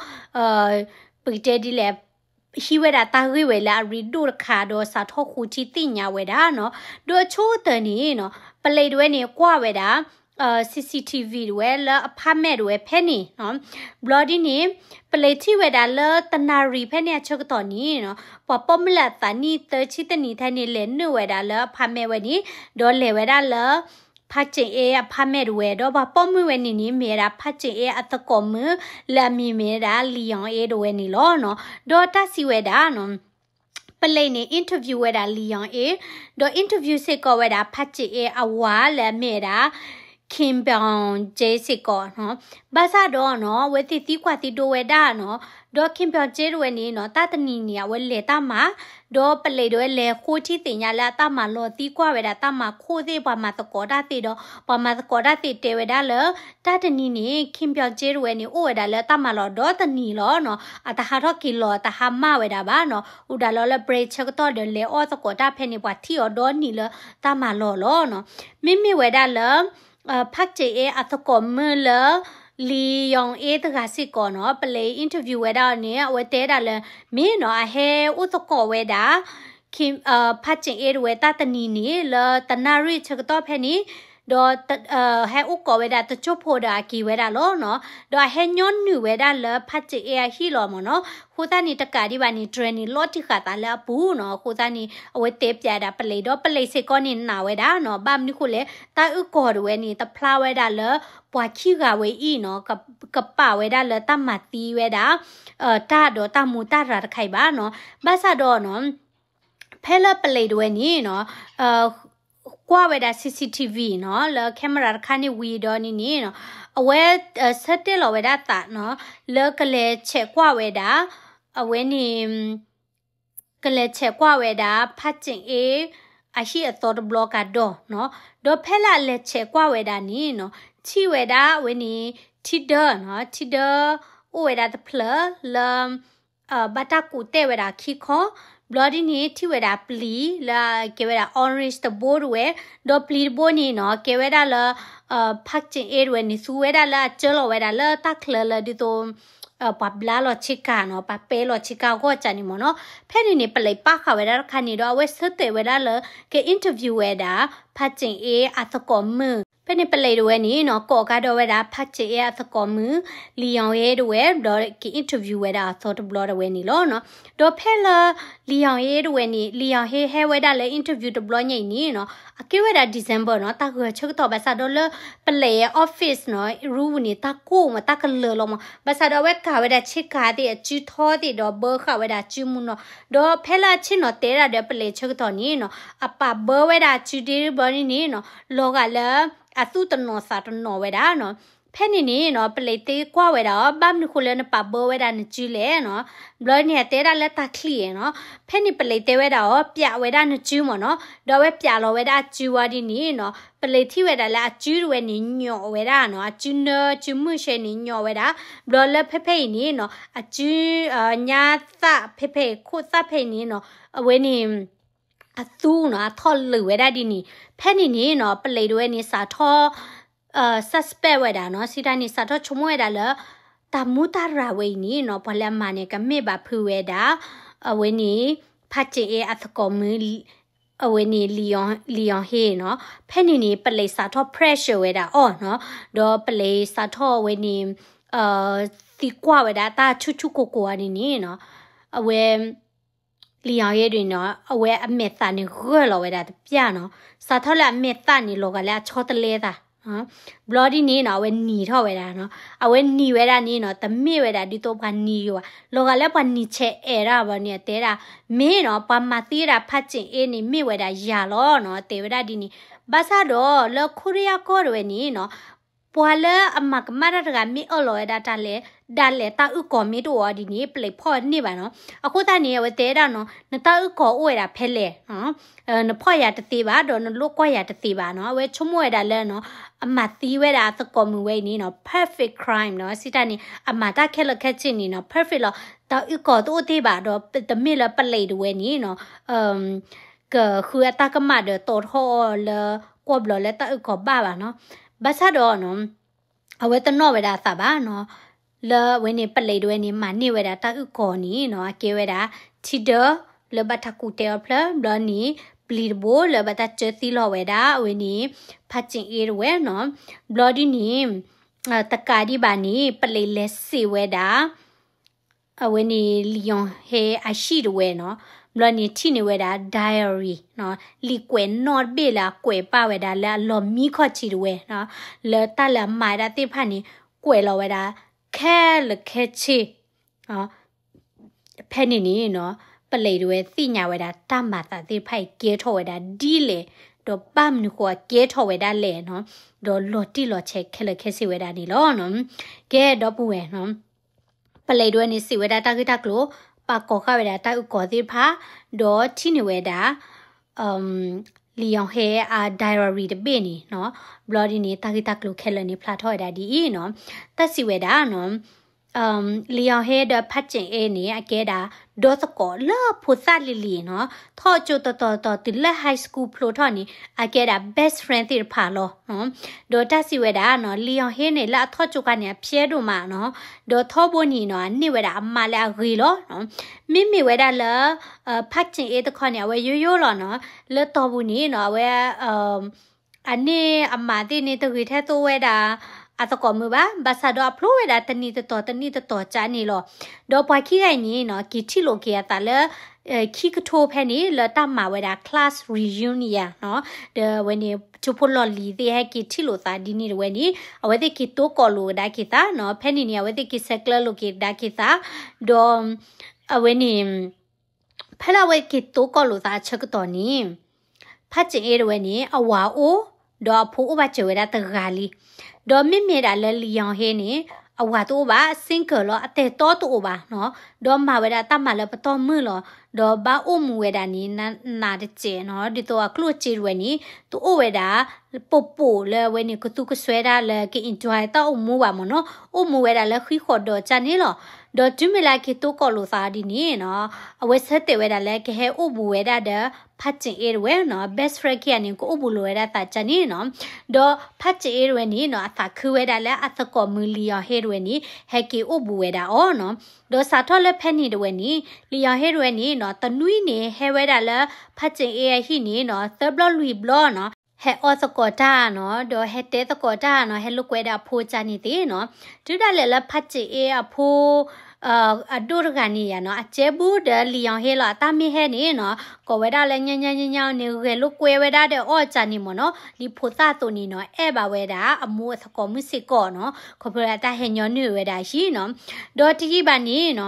ပကတဲဒ်လဲၣ်, ဟံးဝဲဒၣ်တၢ်ဂ့ၢ်ဝဲလၢအရ့ဒိၣ်တခါ ဒီးစးထီၣ်ဃိထံသ့ၣ်ညါဝဲဒၣ်နီၤ. ဒီးအဆိကတၢၢ်န့ၣ်နီၤ, ပလံးတဝဲန့ၣ်ကွၢ်ဝဲဒၣ် CCTV တဝဲလၢ apartment တဝဲဖဲန့ၣ်နီၤ. ဘျီဒ်န့ၣ် ပလံးထံၣ်ဝဲဒၣ်လၢတနၣ်ရံၣ်ဖဲန့ၣ်အဆၢကတီၢ်န့ၣ်နီၤ, ပှၤပိာ်မုၣ်လၢအသးနံၣ်သၢဆံတနံၣ်ထဲန့ၣ် လဲၤနုာ်ဝဲဒၣ်လၢ apartment ဝဲန့ၣ်, ဒီးလဲၤဝဲဒၣ်လၢ Park Chin-e apartment တဝဲ, ဒီးပှၤပိာ်မုၣ်ဝဲန့ၣ်န့ၣ် မ့ၢ်ဝဲဒၣ် Park Chin-e အသကိးမုၣ် လၢအမံၤမ့ၢ်ဝဲဒၣ် Leon A တဝဲန့ၣ်လီၤနီၤ. ဒီးတၢ်စံးဝဲဒၣ်နီၤ, ပလံးန့ၣ် interview ဝဲဒၣ် Leon A, ဒီး interview စ့ၢ်ကီးဝဲဒၣ် Park Chin-e အဝၤလၢအမ့ၢ်ဝဲဒၣ် Kim Byung-jae စ့ၢ်ကီးနီၤ. ဘၣ်ဆၣ်ဒီးနီၤ, အဝဲသ့ၣ်သံကွၢ်သံဒိးဝဲဒၣ်နီၤ, ဒီး Kim Byung-jae တဝဲန့ၣ်နီၤ, တၢ်တနံၤန့ၣ် အဝဲလဲၤတၢ်မၤ, ဒီးပလံးတဝဲလဲၤဃိထံသ့ၣ်ညါလၢအတၢ်မၤလီၤသံကွၢ်ဝဲဒၣ်တၢ်မၤခိၣ်သ့ၣ် ပှၤမၤသကိးတၢ်သ့ၣ်ဒီး ပှၤမၤသကိးတၢ်သ့ၣ်တဲဝဲဒၣ်လၢ တၢ်တနံၤန့ၣ် Kim Byung-jae တဝဲန့ၣ် အိၣ်ဝဲဒၣ်လၢတၢ်မၤလီၢ်ဒီတနံၤလီၤနီၤ, အတဟးထီၣ်က့ၤလီၤ အတဟးမၢ်ဝဲဒၣ်ဘၣ်နီၤ, အိၣ်ဒၣ်လီၤလၢ break ဆၢကတီၢ်ဒီးလဲၤအီၣ်သကိးတၢ်ဖဲန့ၣ် ပှၤထံၣ်အီၤဒီနံၤလၢတၢ်မၤလီၢ်လီၤနီၤ. မ့မ့ၢ်ဝဲဒၣ်လၢ Park Chin-e အသကိးမုၣ်လၢ Leon A တဂၤစ့ၢ်ကီးနီၤ, ပလံး interview ဝဲဒၣ်န့ၣ် အဝဲတဲဒၣ်လၢ မ့ၢ်နီၤ အဟဲအိၣ်သကိးဝဲဒၣ် Park Chin-e တဝဲတၢ်တနံၤန့ၣ် လၢတနၣ်ရံၣ်ဆၢကတီၢ်ဖဲန့ၣ်, ဒီး ဟဲအိၣ်ကိးဝဲဒၣ်တစိၢ်ဖိဒီးအက့ၤဝဲဒၣ်လီၤနီၤ. ဒီးအဟဲညီနုၢ်ဝဲဒၣ်လၢ Park Chin-e အဟံၣ်လီၤမ့ၢ်နီၤ. အဃိသတးန့ၣ် တကးဒံးဘၣ်န့ၣ် dress န့ၣ် လီၤတံၢ်ဃာ်သးလၢအပူၤနီၤ. အဃိသတးန့ၣ် အဝဲတဲပျးဒၣ်ပလံး ဒီးပလံးစ့ၢ်ကီးန့ၣ်နာ်ဝဲဒၣ်နီၤ. ဘၣ်မနုၤဃိလဲၣ်, တၢ်အုၣ်ကီၤတဝဲန့ၣ် တဖျါဝဲဒၣ်လၢ ပှၤခံဂၤဝဲအံၤနီၤ, ကပာ်ဝဲဒၣ်လၢတၢ်မၤသံဝဲဒၣ် တၢ်ဒီးတၢ်မူတၢ်ရၤတခါအံၤဘၣ်နီၤ. ဘၣ်ဆၣ်ဒီးနီၤ, ဖဲလၢပလံးတဝဲန့ၣ်နီၤ, ကွၢ်ဝဲဒၣ် CCTV နီၤ, လၢ camera တခါန့ၣ်ဝံၤဒီးန့ၣ်န့ၣ်နီၤ, အဝဲ ဆၢတဲာ်လီၤဝဲဒၣ်သးနီၤ, လၢကလဲၤဆဲးကွၢ်ဝဲဒၣ်, အဝဲန့ၣ် ကလဲၤဆဲးကွၢ်ဝဲဒၣ် Park Chin-e အဟံၣ်အသီတဘျီကဒီးနီၤ. ဒီးဖဲလၢအလဲၤဆဲးကွၢ်ဝဲဒၣ်န့ၣ်နီၤ, ထံၣ်ဝဲဒၣ်အဝဲန့ၣ် ထံဒၢနီၤ, ထံဒၢ အိၣ်ဝဲဒၣ်တဖျၢၣ်လၢ ဘၣ်တၢ်ကူးတဲာ်ဝဲဒၣ်ခံခီ, ဘျီဒ်န့ၣ် ထံၣ်ဝဲဒၣ်ပျံၤလၢကဲဝဲဒၣ် orange တဘိတဝဲ, ဒီးပျံၤတဘိန့ၣ်နီၤ ကဲဝဲဒၣ်လၢ Park Chin-e တဝဲန့ၣ် သူဝဲဒၣ်လၢအစၢလီၤဝဲဒၣ်လၢတၢ်ချၢလၢဒ်သိး ပှၤဘျါလီၤဆ့ကၤနီၤ, ပှၤပဲလီၤဆ့ကၤဂီၢ်ကၢန့ၣ်မ့ၢ်နီၤ. ဖဲန့ၣ်န့ၣ် ပလံးပာ်ဃာ်ဝဲဒၣ်တခါန့ၣ်ဒီး အဝဲဆၢတဲာ်ဝဲဒၣ်လၢ က interview ဝဲဒၣ် Park Chin-e အသကိးမုၣ်. ဖဲန့ၣ်ပလံးတဝဲန့ၣ်နီၤ ကိးကဒီးဝဲဒၣ် Park Chin-e အသကိးမုၣ် Leon A တဝဲ ဒီးက interview ဝဲဒၣ်အသီတဘျီတဝဲန့ၣ်လီၤနီၤ. ဒီးဖဲလၢ Leon A တဝဲန့ၣ် Leon A ဟဲဝဲဒၣ်လၢ interview တဘျီညါအံၤန့ၣ်နီၤ, အကဲဝဲဒၣ် December နီၤ, တၢ်ဂၢၢ်ဆၢကတီၢ် ဘၣ်ဆၣ်ဒီးလၢပလံး office နီၤ, room န့ၣ် တၢ်ကိၢ်မး တၢ်ကလၢၤလီၤမး, ဘၣ်ဆၣ်ဒီးအဝဲကၤဝဲဒၣ်ဆ့ကၤသ့ၣ် အစုထီသ့ၣ်ဒီးဘၢဃာ်ဝဲဒၣ်အစုမုၢ်နီၤ. ဒီးဖဲလၢအဆ့ၣ်နီၤတဲဒၣ်ဒီးပလံးဆၢကတီၢ်န့ၣ်နီၤ, အပာ်ဘၢဝဲဒၣ်အစုဒ့ဘျီန့ၣ်န့ၣ်နီၤ, လီၤဂာ်လၢအသူၣ်တနီၤသးတနီၤဝဲဒၣ်နီၤ. ဖဲန့ၣ်န့ၣ်နီၤ ပလံးသံကွၢ်ဝဲဒၣ်အီၤ ဘၣ်မနုၤဃိလၢနပာ်ဘၢဝဲဒၣ်နစုလဲၣ်နီၤ. ဘျီန့ၣ်အတဲဒၣ်လၢတၢ်ချံၣ်နီၤ. ဖဲန့ၣ်ပလံးတဲဝဲဒၣ်အီၤ ပျးဝဲဒၣ်နစုမ့ၢ်နီၤ. ဒီးအဝဲပျးလီၤဝဲဒၣ်အစုဝံၤဒ်န့ၣ်နီၤ, ပလံးထံၣ်ဝဲဒၣ်လၢအစုတဝဲန့ၣ် ညိးဝဲဒၣ်နီၤ, အစုနၢ စုမုၢ်ဆဲန့ၣ် ညိးဝဲဒၣ်. ဘျီလၢဖဲဖဲအံၤန့ၣ်နီၤ, အစု ညါသၣ်ဖဲဖဲအံၤ ခိၣ်သၣ်ဖဲအံၤန့ၣ်နီၤ, အဝဲန့ၣ် အသူနီၤ အထီၣ်လုာ်ဝဲဒၣ်ဒ်န့ၣ်. ဖဲန့ၣ်န့ၣ်နီၤ ပလံးတဝဲန့ၣ် စးထီၣ် suspect ဝဲဒၣ်နီၤ, စံးတၢ်န့ၣ် စးထီၣ်ဆိကမိၣ်ဝဲဒၣ်လၢ တၢ်မူတၢ်ရၤဝဲအံၤန့ၣ်နီၤ ပှၤလၢအမၤန့ၣ် ကမ့ၢ်ဘၣ်ဖုးဝဲဒၣ် အဝဲန့ၣ် ဖးကၠ့အ့အသကိးမုၣ် အဝဲန့ၣ် လံာ်ယီၤဟ့နီၤ. ဖဲန့ၣ်န့ၣ် ပလံးစးထီၣ် pressure ဝဲဒၣ်အီၤနီၤ, ဒီးပလံးစးထီၣ်အဝဲန့ၣ် သံကွၢ်ဝဲဒၣ်တၢ်ဆူၣ်ဆူၣ်ကိၢ်ကိၢ်အီၤန့ၣ်န့ၣ်နီၤ, အဝဲ လံာ်ယီၤဟ့ဒ်န့ၣ်နီၤ အဝဲအမဲာ်သၣ်န့ၣ်ဂၢၢ်လီၤဝဲဒၣ်တပျၢ်နီၤ, စးထီၣ်လၢအမဲာ်သၣ်န့ၣ် လီၤဂာ်လၢအဆီတလဲသး ဘျီဒ်န့ၣ်နီၤ အဝဲနံၤထီၣ်ဝဲဒၣ်နီၤ, အဝဲနံၤဝဲဒၣ်န့ၣ်နီၤ တမ့ၢ်ဝဲဒၣ်ဒ်သိးပှၤနံၤယိာ်ဘၣ်, လီၤဂာ်လၢပှၤနံၤဆဲးအဲးဒၣ်ဘီန့ၣ် အတဲဒၣ် မ့ၢ်နီၤ ပှၤမၤသံဝဲဒၣ်ဖးစ့ၣ်အ့န့ၣ် မ့ၢ်ဝဲဒၣ်ယၤလီၤနီၤ တဲဝဲဒၣ်ဒ်န့ၣ်, ဘၣ်ဆၣ်ဒီးလၢခိရံယါကီၢ်တဝဲန့ၣ်နီၤ ပှၤလၢအမၤကမၣ်တၢ်တဂၤမ့ၢ်အၢၣ်လီၤဝဲဒၣ်တၢ်လဲၣ် ဒၣ်လဲာ်တၢ်အုၣ်ကီၤမ့ၢ်တအိၣ်အီၤဒ်န့ၣ် ပလံးဖီၣ်န့ၢ်ဘၣ်နီၤ, အဃိသတးန့ၣ် အဝဲတဲဒၣ်နီၤ နတၢ်အုၣ်ကီၤအိၣ်ဝဲဒၣ်ဖဲလဲၣ် နဖီၣ်ယၤတသ့ဘၣ် ဒီးနလိၣ်ကွၢ်ယၤတသ့ဘၣ်နီၤ, အဝဲဆိကမိၣ်ဝဲဒၣ်လၢနီၤ အမၤသံဝဲဒၣ်အသကိးမုၣ်ဝဲအံၤန့ၣ်နီၤ perfect crime နီၤ, စံးတၢ်န့ၣ် အမၤတၢ်ခဲလၢာ်ခဲဆ့န့ၣ်နီၤ perfect လီၤ, တၢ်အုၣ်ကီၤတအိၣ်သ့ဘၣ်ဒီး တမ့ၢ်လၢပလံးတဝဲန့ၣ်နီၤ ကဃုအတၢ်ကမၣ်ဒီးတီထီၣ်အီၤလၢကွီၢ်ဘျီလၢတၢ်အုၣ်ကီၤဘၣ်ဘၣ်နီၤ, ဘၣ်ဆၣ်ဒီးနီၤ အဝဲတနီၣ်ဝဲဒၣ်အသးဘၣ်နီၤ, လၢအဝဲန့ၣ်ပလံးတဝဲန့ၣ် မၤန့ၢ်ဝဲဒၣ်တၢ်အုၣ်ကီၤန့ၣ်နီၤ အကဲဝဲဒၣ် ထံဒၢ လၢဘၣ်တၢ်ကူၣ်တဲအီၤဖျၢၣ် ဘျီန့ၣ် ပျံၤတဘိလၢဘၣ်တၢ်စၢသံလီၤဝဲဒၣ် အဝဲန့ၣ် ဖးစ့ၣ်အ့တဝဲနီၤ, ဘျီဒ်န့ၣ် တကးဒံးဘၣ်န့ၣ် ပလံးလဲၤစံးဝဲဒၣ် အဝဲန့ၣ် လံာ်ယီၤဟဲအဟံၣ်တဝဲနီၤ, ဘျီန့ၣ်ထံၣ်န့ၢ်ဝဲဒၣ် diary နီၤ, လံာ်ကွဲးနီၣ်တဘ့ၣ်လၢအကွဲးပာ်ဝဲဒၣ်လၢအလီၢ်မံခီၣ်ထံးတဝဲနီၤ, လၢတၢ်လၢအမၤဝဲဒၣ်သ့ၣ်တဖၣ်န့ၣ် ကွဲးလီၤဝဲဒၣ် ခဲလၢာ်ခဲဆ့ ဖဲန့ၣ်န့ၣ်နီၤ ပလံးတဝဲသ့ၣ်ညါဝဲဒၣ်တၢ်မၤသးသ့ၣ်တဖၣ်အံၤကဲထီၣ်ဝဲဒၣ်ဒ်လဲၣ်, ဒီးဘၣ်မနုၤဃိအကဲထီၣ်ဝဲဒၣ်လဲၣ်နီၤ, ဒီးလီၤတံၢ်လီၤဆဲးခဲလၢာ်ခဲဆ့ဝဲဒၣ်န့ၣ်လီၤနီၤ. ကဲဒီပုၢ်ဝဲၢ်နီၤ ပလံးတဝဲန့ၣ်စံးဝဲဒၣ်တၢ်ဂ့ၢ်တၢ်ကျိၤ, ပာ်ကီၤဃာ်ဝဲဒၣ်တၢ်အုၣ်ကီၤသ့ၣ်တဖၣ်, ဒီးထံၣ်န့ၢ်ဝဲဒၣ် လံာ်ယီၤဟဲအ diary တဘ့ၣ်န့ၣ်နီၤ, ဘျီဒ်န့ၣ် တၢ်ဂ့ၢ်တၢ်ကျိၤခဲလၢာ်န့ၣ်ဖျါထီၣ်ဝဲဒၣ်ဒ်အံၤနီၤ, တၢ်စံးဝဲဒၣ်နီၤ လံာ်ယီၤဟဲဒီးဖးစ့ၣ်အ့န့ၣ် အကဲဒၣ် ဒီသကိးလၢဖိသၣ်လံၤလံၤနီၤ, ထီၣ်ကၠိတီတီတီတုၤလၢ high school ဖျိထီၣ်န့ၣ် အကဲဒၣ် best friend သ့ၣ်တဖၣ်လီၤ. ဒီးတၢ်စံးဝဲဒၣ်နီၤ လံာ်ယီၤဟဲန့ၣ် လၢအထီၣ်ကၠိခါန့ၣ် အဖျဲးဒိၣ်မးနီၤ, ဒီးထီဘိန့ၣ်နီၤ အန့ၢ်ဝဲဒၣ်အမါလၢအဂ့ၤလီၤ. မ့မ့ၢ်ဝဲဒၣ်လၢ ဖးစ့ၣ်အ့တခီန့ၣ် အဝဲယိယိလီၤနီၤ, လၢတီၢ်ပူၤန့ၣ်နီၤ အဝဲ အန့ၢ်အမါသ့ၣ်န့ၣ် တဂ့ၤထဲသိးဝဲဒၣ်အသကိးမုၣ်ဘၣ်, ဘၣ်ဆၣ်ဒီးအဖျိဝဲဒၣ်တနံၤတတီၤ တနံၣ်တတီၤကန့ၣ်လီၤ. ဒီးပှၤခံဂၤအံၤန့ၣ်နီၤ က့ၤထံၣ်လိာ်က့ၤအသးလၢ ခံကထိဖဲန့ၣ် လၢတၢ်မၤဝဲဒၣ် class reunion နီၤ, ဒီးအဝဲန့ၣ် ထံဖိလီၢ်လံၤသ့ၣ် ဟဲက့ၤထံၣ်လိာ်သးဒ်န့ၣ်တဝဲန့ၣ် အဝဲသ့ၣ်က့ၤတိကိးလိာ်ကဒါက့ၤသးနီၤ, ဖဲန့ၣ်န့ၣ် အဝဲသ့ၣ်က့ၤဆဲးကျၢလိာ်က့ၤကဒါက့ၤသး, ဒီး အဝဲန့ၣ် ဖဲလၢအဝဲက့ၤတိကိးလိာ်သးအဆၢကတီၢ်န့ၣ် ဖးစ့ၣ်အ့တဝဲန့ၣ် အဝၤအိၣ်, ဒီးအဖိအိၣ်ဘၣ်စၢၤဝဲဒၣ်တဂၤလံ. ဒီးမ့မ့ၢ်ဒၣ်လၢလံာ်ယီၤဟဲန့ၣ် အဝၤတအိၣ်ဘၣ်, single လီၤ, အတဲာ်တီတအိၣ်ဘၣ်နီၤ, ဒီးမၤဝဲဒၣ်တၢ်မၤလၢပတီၢ်မုၢ်လီၤ. ဒီးဘၣ်အိၣ်မူဝဲဒၣ်န့ၣ် နးနးတစဲးနီၤ, ဒ်သိးအကျိၣ်စ့တဝဲန့ၣ် တအိၣ်ဝဲဒၣ် ပိာ်ပိာ်လၢအဝဲန့ၣ် ကသူကစွဲတၢ်လၢက enjoy တၢ်အိၣ်မူဘၣ်မ့ၢ်နီၤ, အိၣ်မူဝဲဒၣ်လၢဃံဃီၤဒီးကၢ်န့ၣ်လီၤ. ဒီးတုၤမ့ၢ်လၢအက့ၤတိကိးလိာ်သးဒ်န့ၣ်နီၤ, အဝဲဆၢတဲာ်ဝဲဒၣ်လၢကဟဲအိၣ်ဘူးဝဲဒၣ်ဒီး ဖးစ့ၣ်အ့တဝဲနီၤ, best friend ခံဂၤန့ၣ် ကအိၣ်ဘူးလိာ်ဝဲဒၣ်သးကၢ်န့ၣ်နီၤ. ဒီးဖးစ့ၣ်အ့တဝဲန့ၣ်နီၤ အသးခုဝဲဒၣ်လၢအသကိးမုၣ်လံာ်ယီၤဟဲတဝဲန့ၣ် ဟဲက့ၤအိၣ်ဘူးဝဲဒၣ်အီၤနီၤ. ဒီးစးထီၣ်လၢဖဲန့ၣ်တဝဲန့ၣ် လံာ်ယီၤဟဲတဝဲန့ၣ်နီၤ တနွံန့ၣ် ဟဲဝဲဒၣ်လၢဖးစ့ၣ်အ့အဟံၣ်န့ၣ်နီၤ သၢဘျီလွံၢ်ဘျီနီၤ, ဟဲအီသကိးတၢ်နီၤ, ဒီးဟဲတဲသကိးတၢ်နီၤ, ဟဲလိာ်ကွဲဒီးအဖိကၢ်န့ၣ်သ့ၣ်နီၤ. တုၤဒၣ်လဲာ်လၢဖးစ့ၣ်အ့အဖိ အဒိၣ်တဂၤန့ၣ်ယါနီၤ, အကဲဘူးဒီးလံာ်ယီၤဟဲလီၤ, အတၢ်မ့ၢ်ဟဲန့ၣ်နီၤ ကိးဝဲဒၣ်လၢညါညါညါညါန့ၣ် ဂဲၤလိာ်ကွဲဝဲဒၣ်ဒီးအီၣ်ကၢ်န့ၣ်မ့ၢ်နီၤ, ဒ်ဖိသၣ်အသိးန့ၣ်နီၤ အဲၣ်ဘၣ်ဝဲဒၣ်အမိၢ်အသကိးမုၣ်စ့ၢ်ကီးနီၤ, ခီဖျိလၢတၢ်ဟဲညီနုၢ်ဝဲဒၣ်အဟံၣ်နီၤ. ဒီးတယံာ်ဘၣ်န့ၣ်နီၤ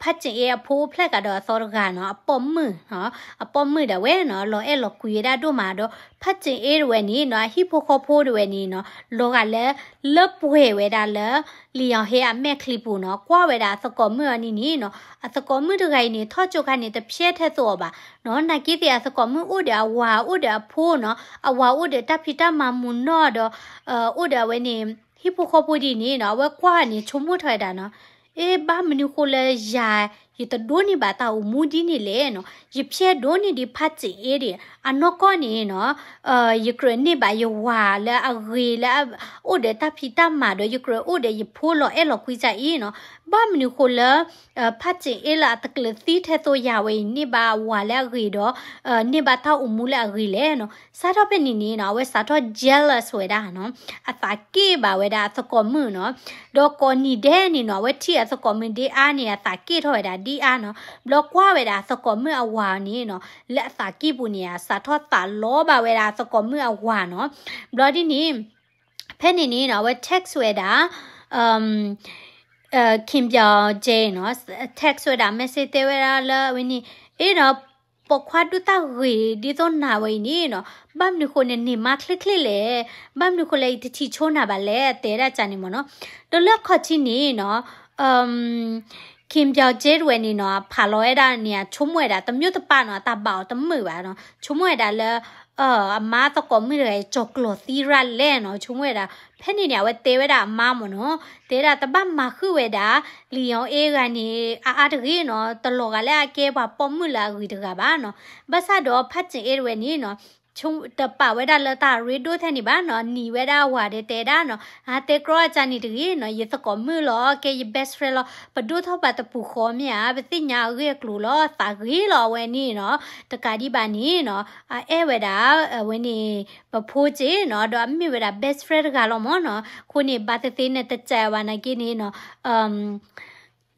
ဖးစ့ၣ်အ့အဖိအိၣ်ဖျဲၣ်ကဒီးအသီတဂၤနီၤ, အပိာ်မုၣ်နီၤ, အပိာ်မုၣ်ဒၣ်ဝဲနီၤ လီၤအဲၣ်လီၤကွံဝဲဒၣ်ဒိၣ်မးဒီး ဖးစ့ၣ်အ့တဝဲန့ၣ်နီၤ အဟံၣ်ဖိဃီဖိတဝဲန့ၣ်နီၤ လီၤဂာ်လၢ လၢပှဲၤဝဲဒၣ်လၢ လံာ်ယီၤဟဲအမဲာ်ချံပူၤနီၤ, ကွၢ်ဝဲဒၣ်အသကိးမုၣ်အီၤန့ၣ်န့ၣ်နီၤ, အသကိးမုၣ်တဂၤအံၤန့ၣ် ထီၣ်ကၠိခါန့ၣ် တဖျဲထဲသိးအီၤဘၣ်နီၤ, နာ်က့သ့ၣ်အသကိးမုၣ်အိၣ်ဒီးအဝၤ အိၣ်ဒီးအဖိနီၤ, အဝၤအိၣ်ဒီးတၢ်ဖံးတၢ်မၤမုာ်နီၢ်ဒီး အိၣ်ဒီးအဝဲန့ၣ် ဟံၣ်ဖိဃီဖိဒ်န့ၣ်နီၤ, အဝဲကွၢ်န့ၣ် ဆိကမိၣ်ထီၣ်ဝဲဒၣ်နီၤ, အ့ ဘၣ်မနုၤဃိလၢယၤ ယတဒိးန့ၢ်ဘၣ်တၢ်အိၣ်မူဒ်န့ၣ်လဲၣ်နီၤ, ယဖျဲဒိးန့ၢ်ဒံးဖးစ့ၣ်အ့ဒံး, အနီၢ်ကီၢ်န့ၣ်နီၤ ယကြၢးန့ၢ်ဘၣ်ယဝၤလၢအဂ့ၤလၢ အိၣ်ဒီးတၢ်ဖံးတၢ်မၤဒီး ယကြၢးအိၣ်ဒီးယဖိလီၤအဲၣ်လီၤကွံစ့ၢ်အံၤနီၤ, ဘၣ်မနုၤဃိလၢ ဖးစ့ၣ်အ့လၢအတကျၢၤသံထဲသိးယၤဝဲအံၤ န့ၢ်ဘၣ်ဝၤလၢအဂ့ၤဒီး န့ၢ်ဘၣ်တၢ်အိၣ်မူလၢအဂ့ၤလဲၣ်နီၤ, စးထီၣ်ဖဲန့ၣ်န့ၣ်နီၤ အဝဲစးထီၣ် jealous ဝဲဒၣ်နီၤ, အသးက့ၣ်ဘၣ်ဝဲဒၣ်အသကိးမုၣ်နီၤ, ဒီးကိးနံၤဒဲးန့ၣ်နီၤ အဝဲထံၣ်အသကိးမုၣ်ဒ်အါန့ၣ် အသးက့ၣ်ထီၣ်ဝဲဒၣ်ဒ်အါနီၤ, ဘျီကွၢ်ဝဲဒၣ်အသကိးမုၣ်အဝၤန့ၣ်နီၤ လၢအသးက့ၣ်ပူၤန့ၣ် စးထီၣ်သးလီဘၣ်ဝဲဒၣ်အသကိးမုၣ်အဝၤနီၤ, ဘျီဒ်န့ၣ် ဖဲန့ၣ်န့ၣ်နီၤ အဝဲ text ဝဲဒၣ် Kim Byung-jae နီၤ text ဝဲဒၣ် message တဲဝဲဒၣ်လၢအဝဲန့ၣ် အ့ဒီး ပိာ်ခွါဒုးတၢ်ဂ့ၤဒ်သိးနၤဝဲအံၤန့ၣ်နီၤ ဘၣ်မနုၤဃိန့ၣ် န့ၢ်မါချ့ချ့လဲၣ်, ဘၣ်မနုၤဃိလဲၣ် ယတထံၣ်ဆိနၤဘၣ်လဲၣ် တဲဒၣ်ကန့ၣ်မ့ၢ်နီၤ. ဒီးလၢခီၣ်ထံးန့ၣ်နီၤ Kim Byung-jae တဝဲန့ၣ်နီၤ ဖးလီၤဝဲဒၣ်န့ၣ် ဆိကမိၣ်ဝဲဒၣ် တမျိုးတပါနီၤ တၢ်ဘၣ်အီၤတမုာ်ဘၣ်နီၤ ဆိကမိၣ်ဝဲဒၣ်လၢ အမါသကိးမုၣ်တဂၤအံၤ ကၠီၤကျီၤသံရၣ်လဲၣ်နီၤ ဆိကမိၣ်ဝဲဒၣ်. ဖဲန့ၣ်န့ၣ် အဝဲတဲဝဲဒၣ်အမါမ့ၢ်နီၤ တဲဒၣ်တဘၣ်မၤဃုာ်ဝဲဒၣ် Lee Yeon-hae ဂၤန့ၣ် အါအါတဂ့ၤနီၤ တလီၤဂာ်လၢအကဲပှၤပိာ်မုၣ်လၢအဂ့ၤတဂၤဘၣ်နီၤ. ဘၣ်ဆၣ်ဒီး ဖးစ့ၣ်အ့တဝဲန့ၣ်နီၤ တပာ်ဝဲဒၣ်လၢတၢ်ရ့ဒိၣ်ထဲန့ၣ်ဘၣ်နီၤ နံၤဝဲဒၣ်အဝၤဒီးတဲဒၣ်နီၤ အတဲကြီအကန့ၣ်တဂ့ၤနီၤ ယသကိးမုၣ်လီၤ ကဲယ best friend လီၤ ပဒိၣ်ထီၣ်ဘၣ်တပူၤဃီမ့ၢ်ဧါ ပသ့ၣ်ညါအဂ့ၢ်အကျိၤလီၤ သးဂ့ၤလီၤအဝဲန့ၣ်နီၤ တကးဒံးဘၣ်န့ၣ်နီၤ အအဲၣ်ဝဲဒၣ် အဝဲန့ၣ် ပဖိစ့ၣ်နီၤ ဒီးအမ့ၢ်ဝဲဒၣ် best friend တဂၤလီၤမ့ၢ်နီၤ အဃိန့ၣ် ဘၣ်သ့ၣ်သ့ၣ်န့ၣ် တစဲးဘၣ်နာ်က့န့ၣ်နီၤ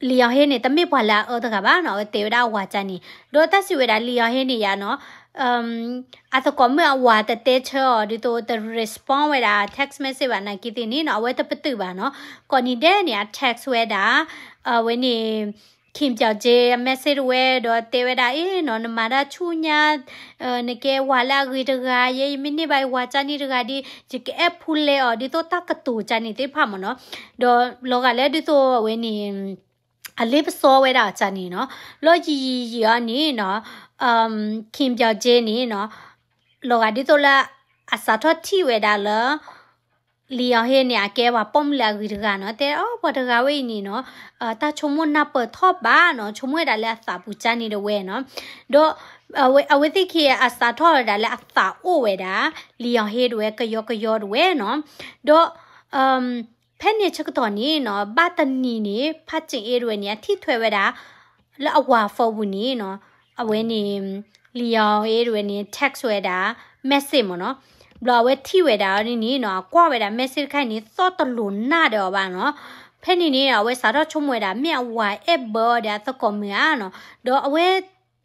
Lee Yeon-hae န့ၣ် တမ့ၢ်ပှၤလၢအအၢတဂၤဘၣ်နီၤ အဝဲတဲဝဲဒၣ်အဝၤကန့ၣ် ဒီးတၢ်စံးဝဲဒၣ် Lee Yeon-hae န့ၣ်ယါနီၤ အသကိးမုၣ်အဝၤတတဲဆၢအီၤ ဒ်သိးတ respond ဝဲဒၣ် text message ဘၣ်နာ်က့သ့ၣ်န့ၣ်နီၤ အဝဲတပတုာ်ဘၣ်နီၤ ကိးနံၤဒဲးန့ၣ် အ text ဝဲဒၣ် အဝဲန့ၣ် Kim Byung-jae message ဝဲဒီးတဲဝဲဒၣ် အ့နီၤ နမၤတၢ်ဆူညါ နကဲဝၤလၢအဂ့ၤတဂၤ ယဲယမ့ၢ်န့ၢ်ဘၣ်ယဝၤကန့ၣ်တဂၤဒီး ယကအဲၣ်ဖူလဲအီၤ ဒ်သိးတၢ်ကတိၤကန့ၣ်သ့ၣ်တဖၣ်မ့ၢ်နီၤ ဒီးလီၤဂာ်လၢဒ်သိးအဝဲန့ၣ် အလ့ပစီဝဲဒၣ်ကန့ၣ်နီၤ လီၤယံာ်ယံာ်ယံာ်အီၤန့ၣ်နီၤ Kim Byung-jae န့ၣ်နီၤ လီၤဂာ်ဒ်သိးလၢ အစးထီၣ်ထံၣ်ဝဲဒၣ်လၢ Lee Yeon-hae န့ၣ် အကဲပှၤပိာ်မုၣ်လၢအဂ့ၤတဂၤနီၤ တဲအီၤပှၤတဂၤဝဲအံၤန့ၣ်နီၤ တၢ်ဆိကမိၣ်နၢ်ပၢၢ်ထီၣ်ဘၣ်နီၤ ဆိကမိၣ်ဝဲဒၣ်လၢအသးပူၤကန့ၣ်တဝဲနီၤ ဒီး အဝဲသ့ၣ်ခံအစးထီၣ်ဝဲဒၣ်လၢအသးအိၣ်ဝဲဒၣ် Lee Yeon-hae တဝဲကယီကယီတဝဲနီၤ ဒီး ဖဲန့ၣ်ဆၢကတီၢ်န့ၣ်နီၤ ဘၣ်တနံၤန့ၣ် ဖးစ့ၣ်အ့တဝဲန့ၣ် အထံၣ်ထွဲဝဲဒၣ် လၢအဝၤ phone ပူၤန့ၣ်နီၤ အဝဲန့ၣ် Lee Yeon-hae တဝဲန့ၣ် text ဝဲဒၣ် message မ့ၢ်နီၤ ဘျီအဝဲထံၣ်ဝဲဒၣ်န့ၣ်နီၤ အကွၢ်ဝဲဒၣ် message တခါအံၤန့ၣ် သီၣ်တလိၤနၢ်ဒီးအီၤဘၣ်နီၤ ဖဲန့ၣ်န့ၣ် အဝဲစးထီၣ်ဆိကမိၣ်ဝဲဒၣ် မ့ၢ်အဝၤအဲၣ်ဘၢအီၤဒီးအသကိးမုၣ်ဧါနီၤ ဒီးအဝဲ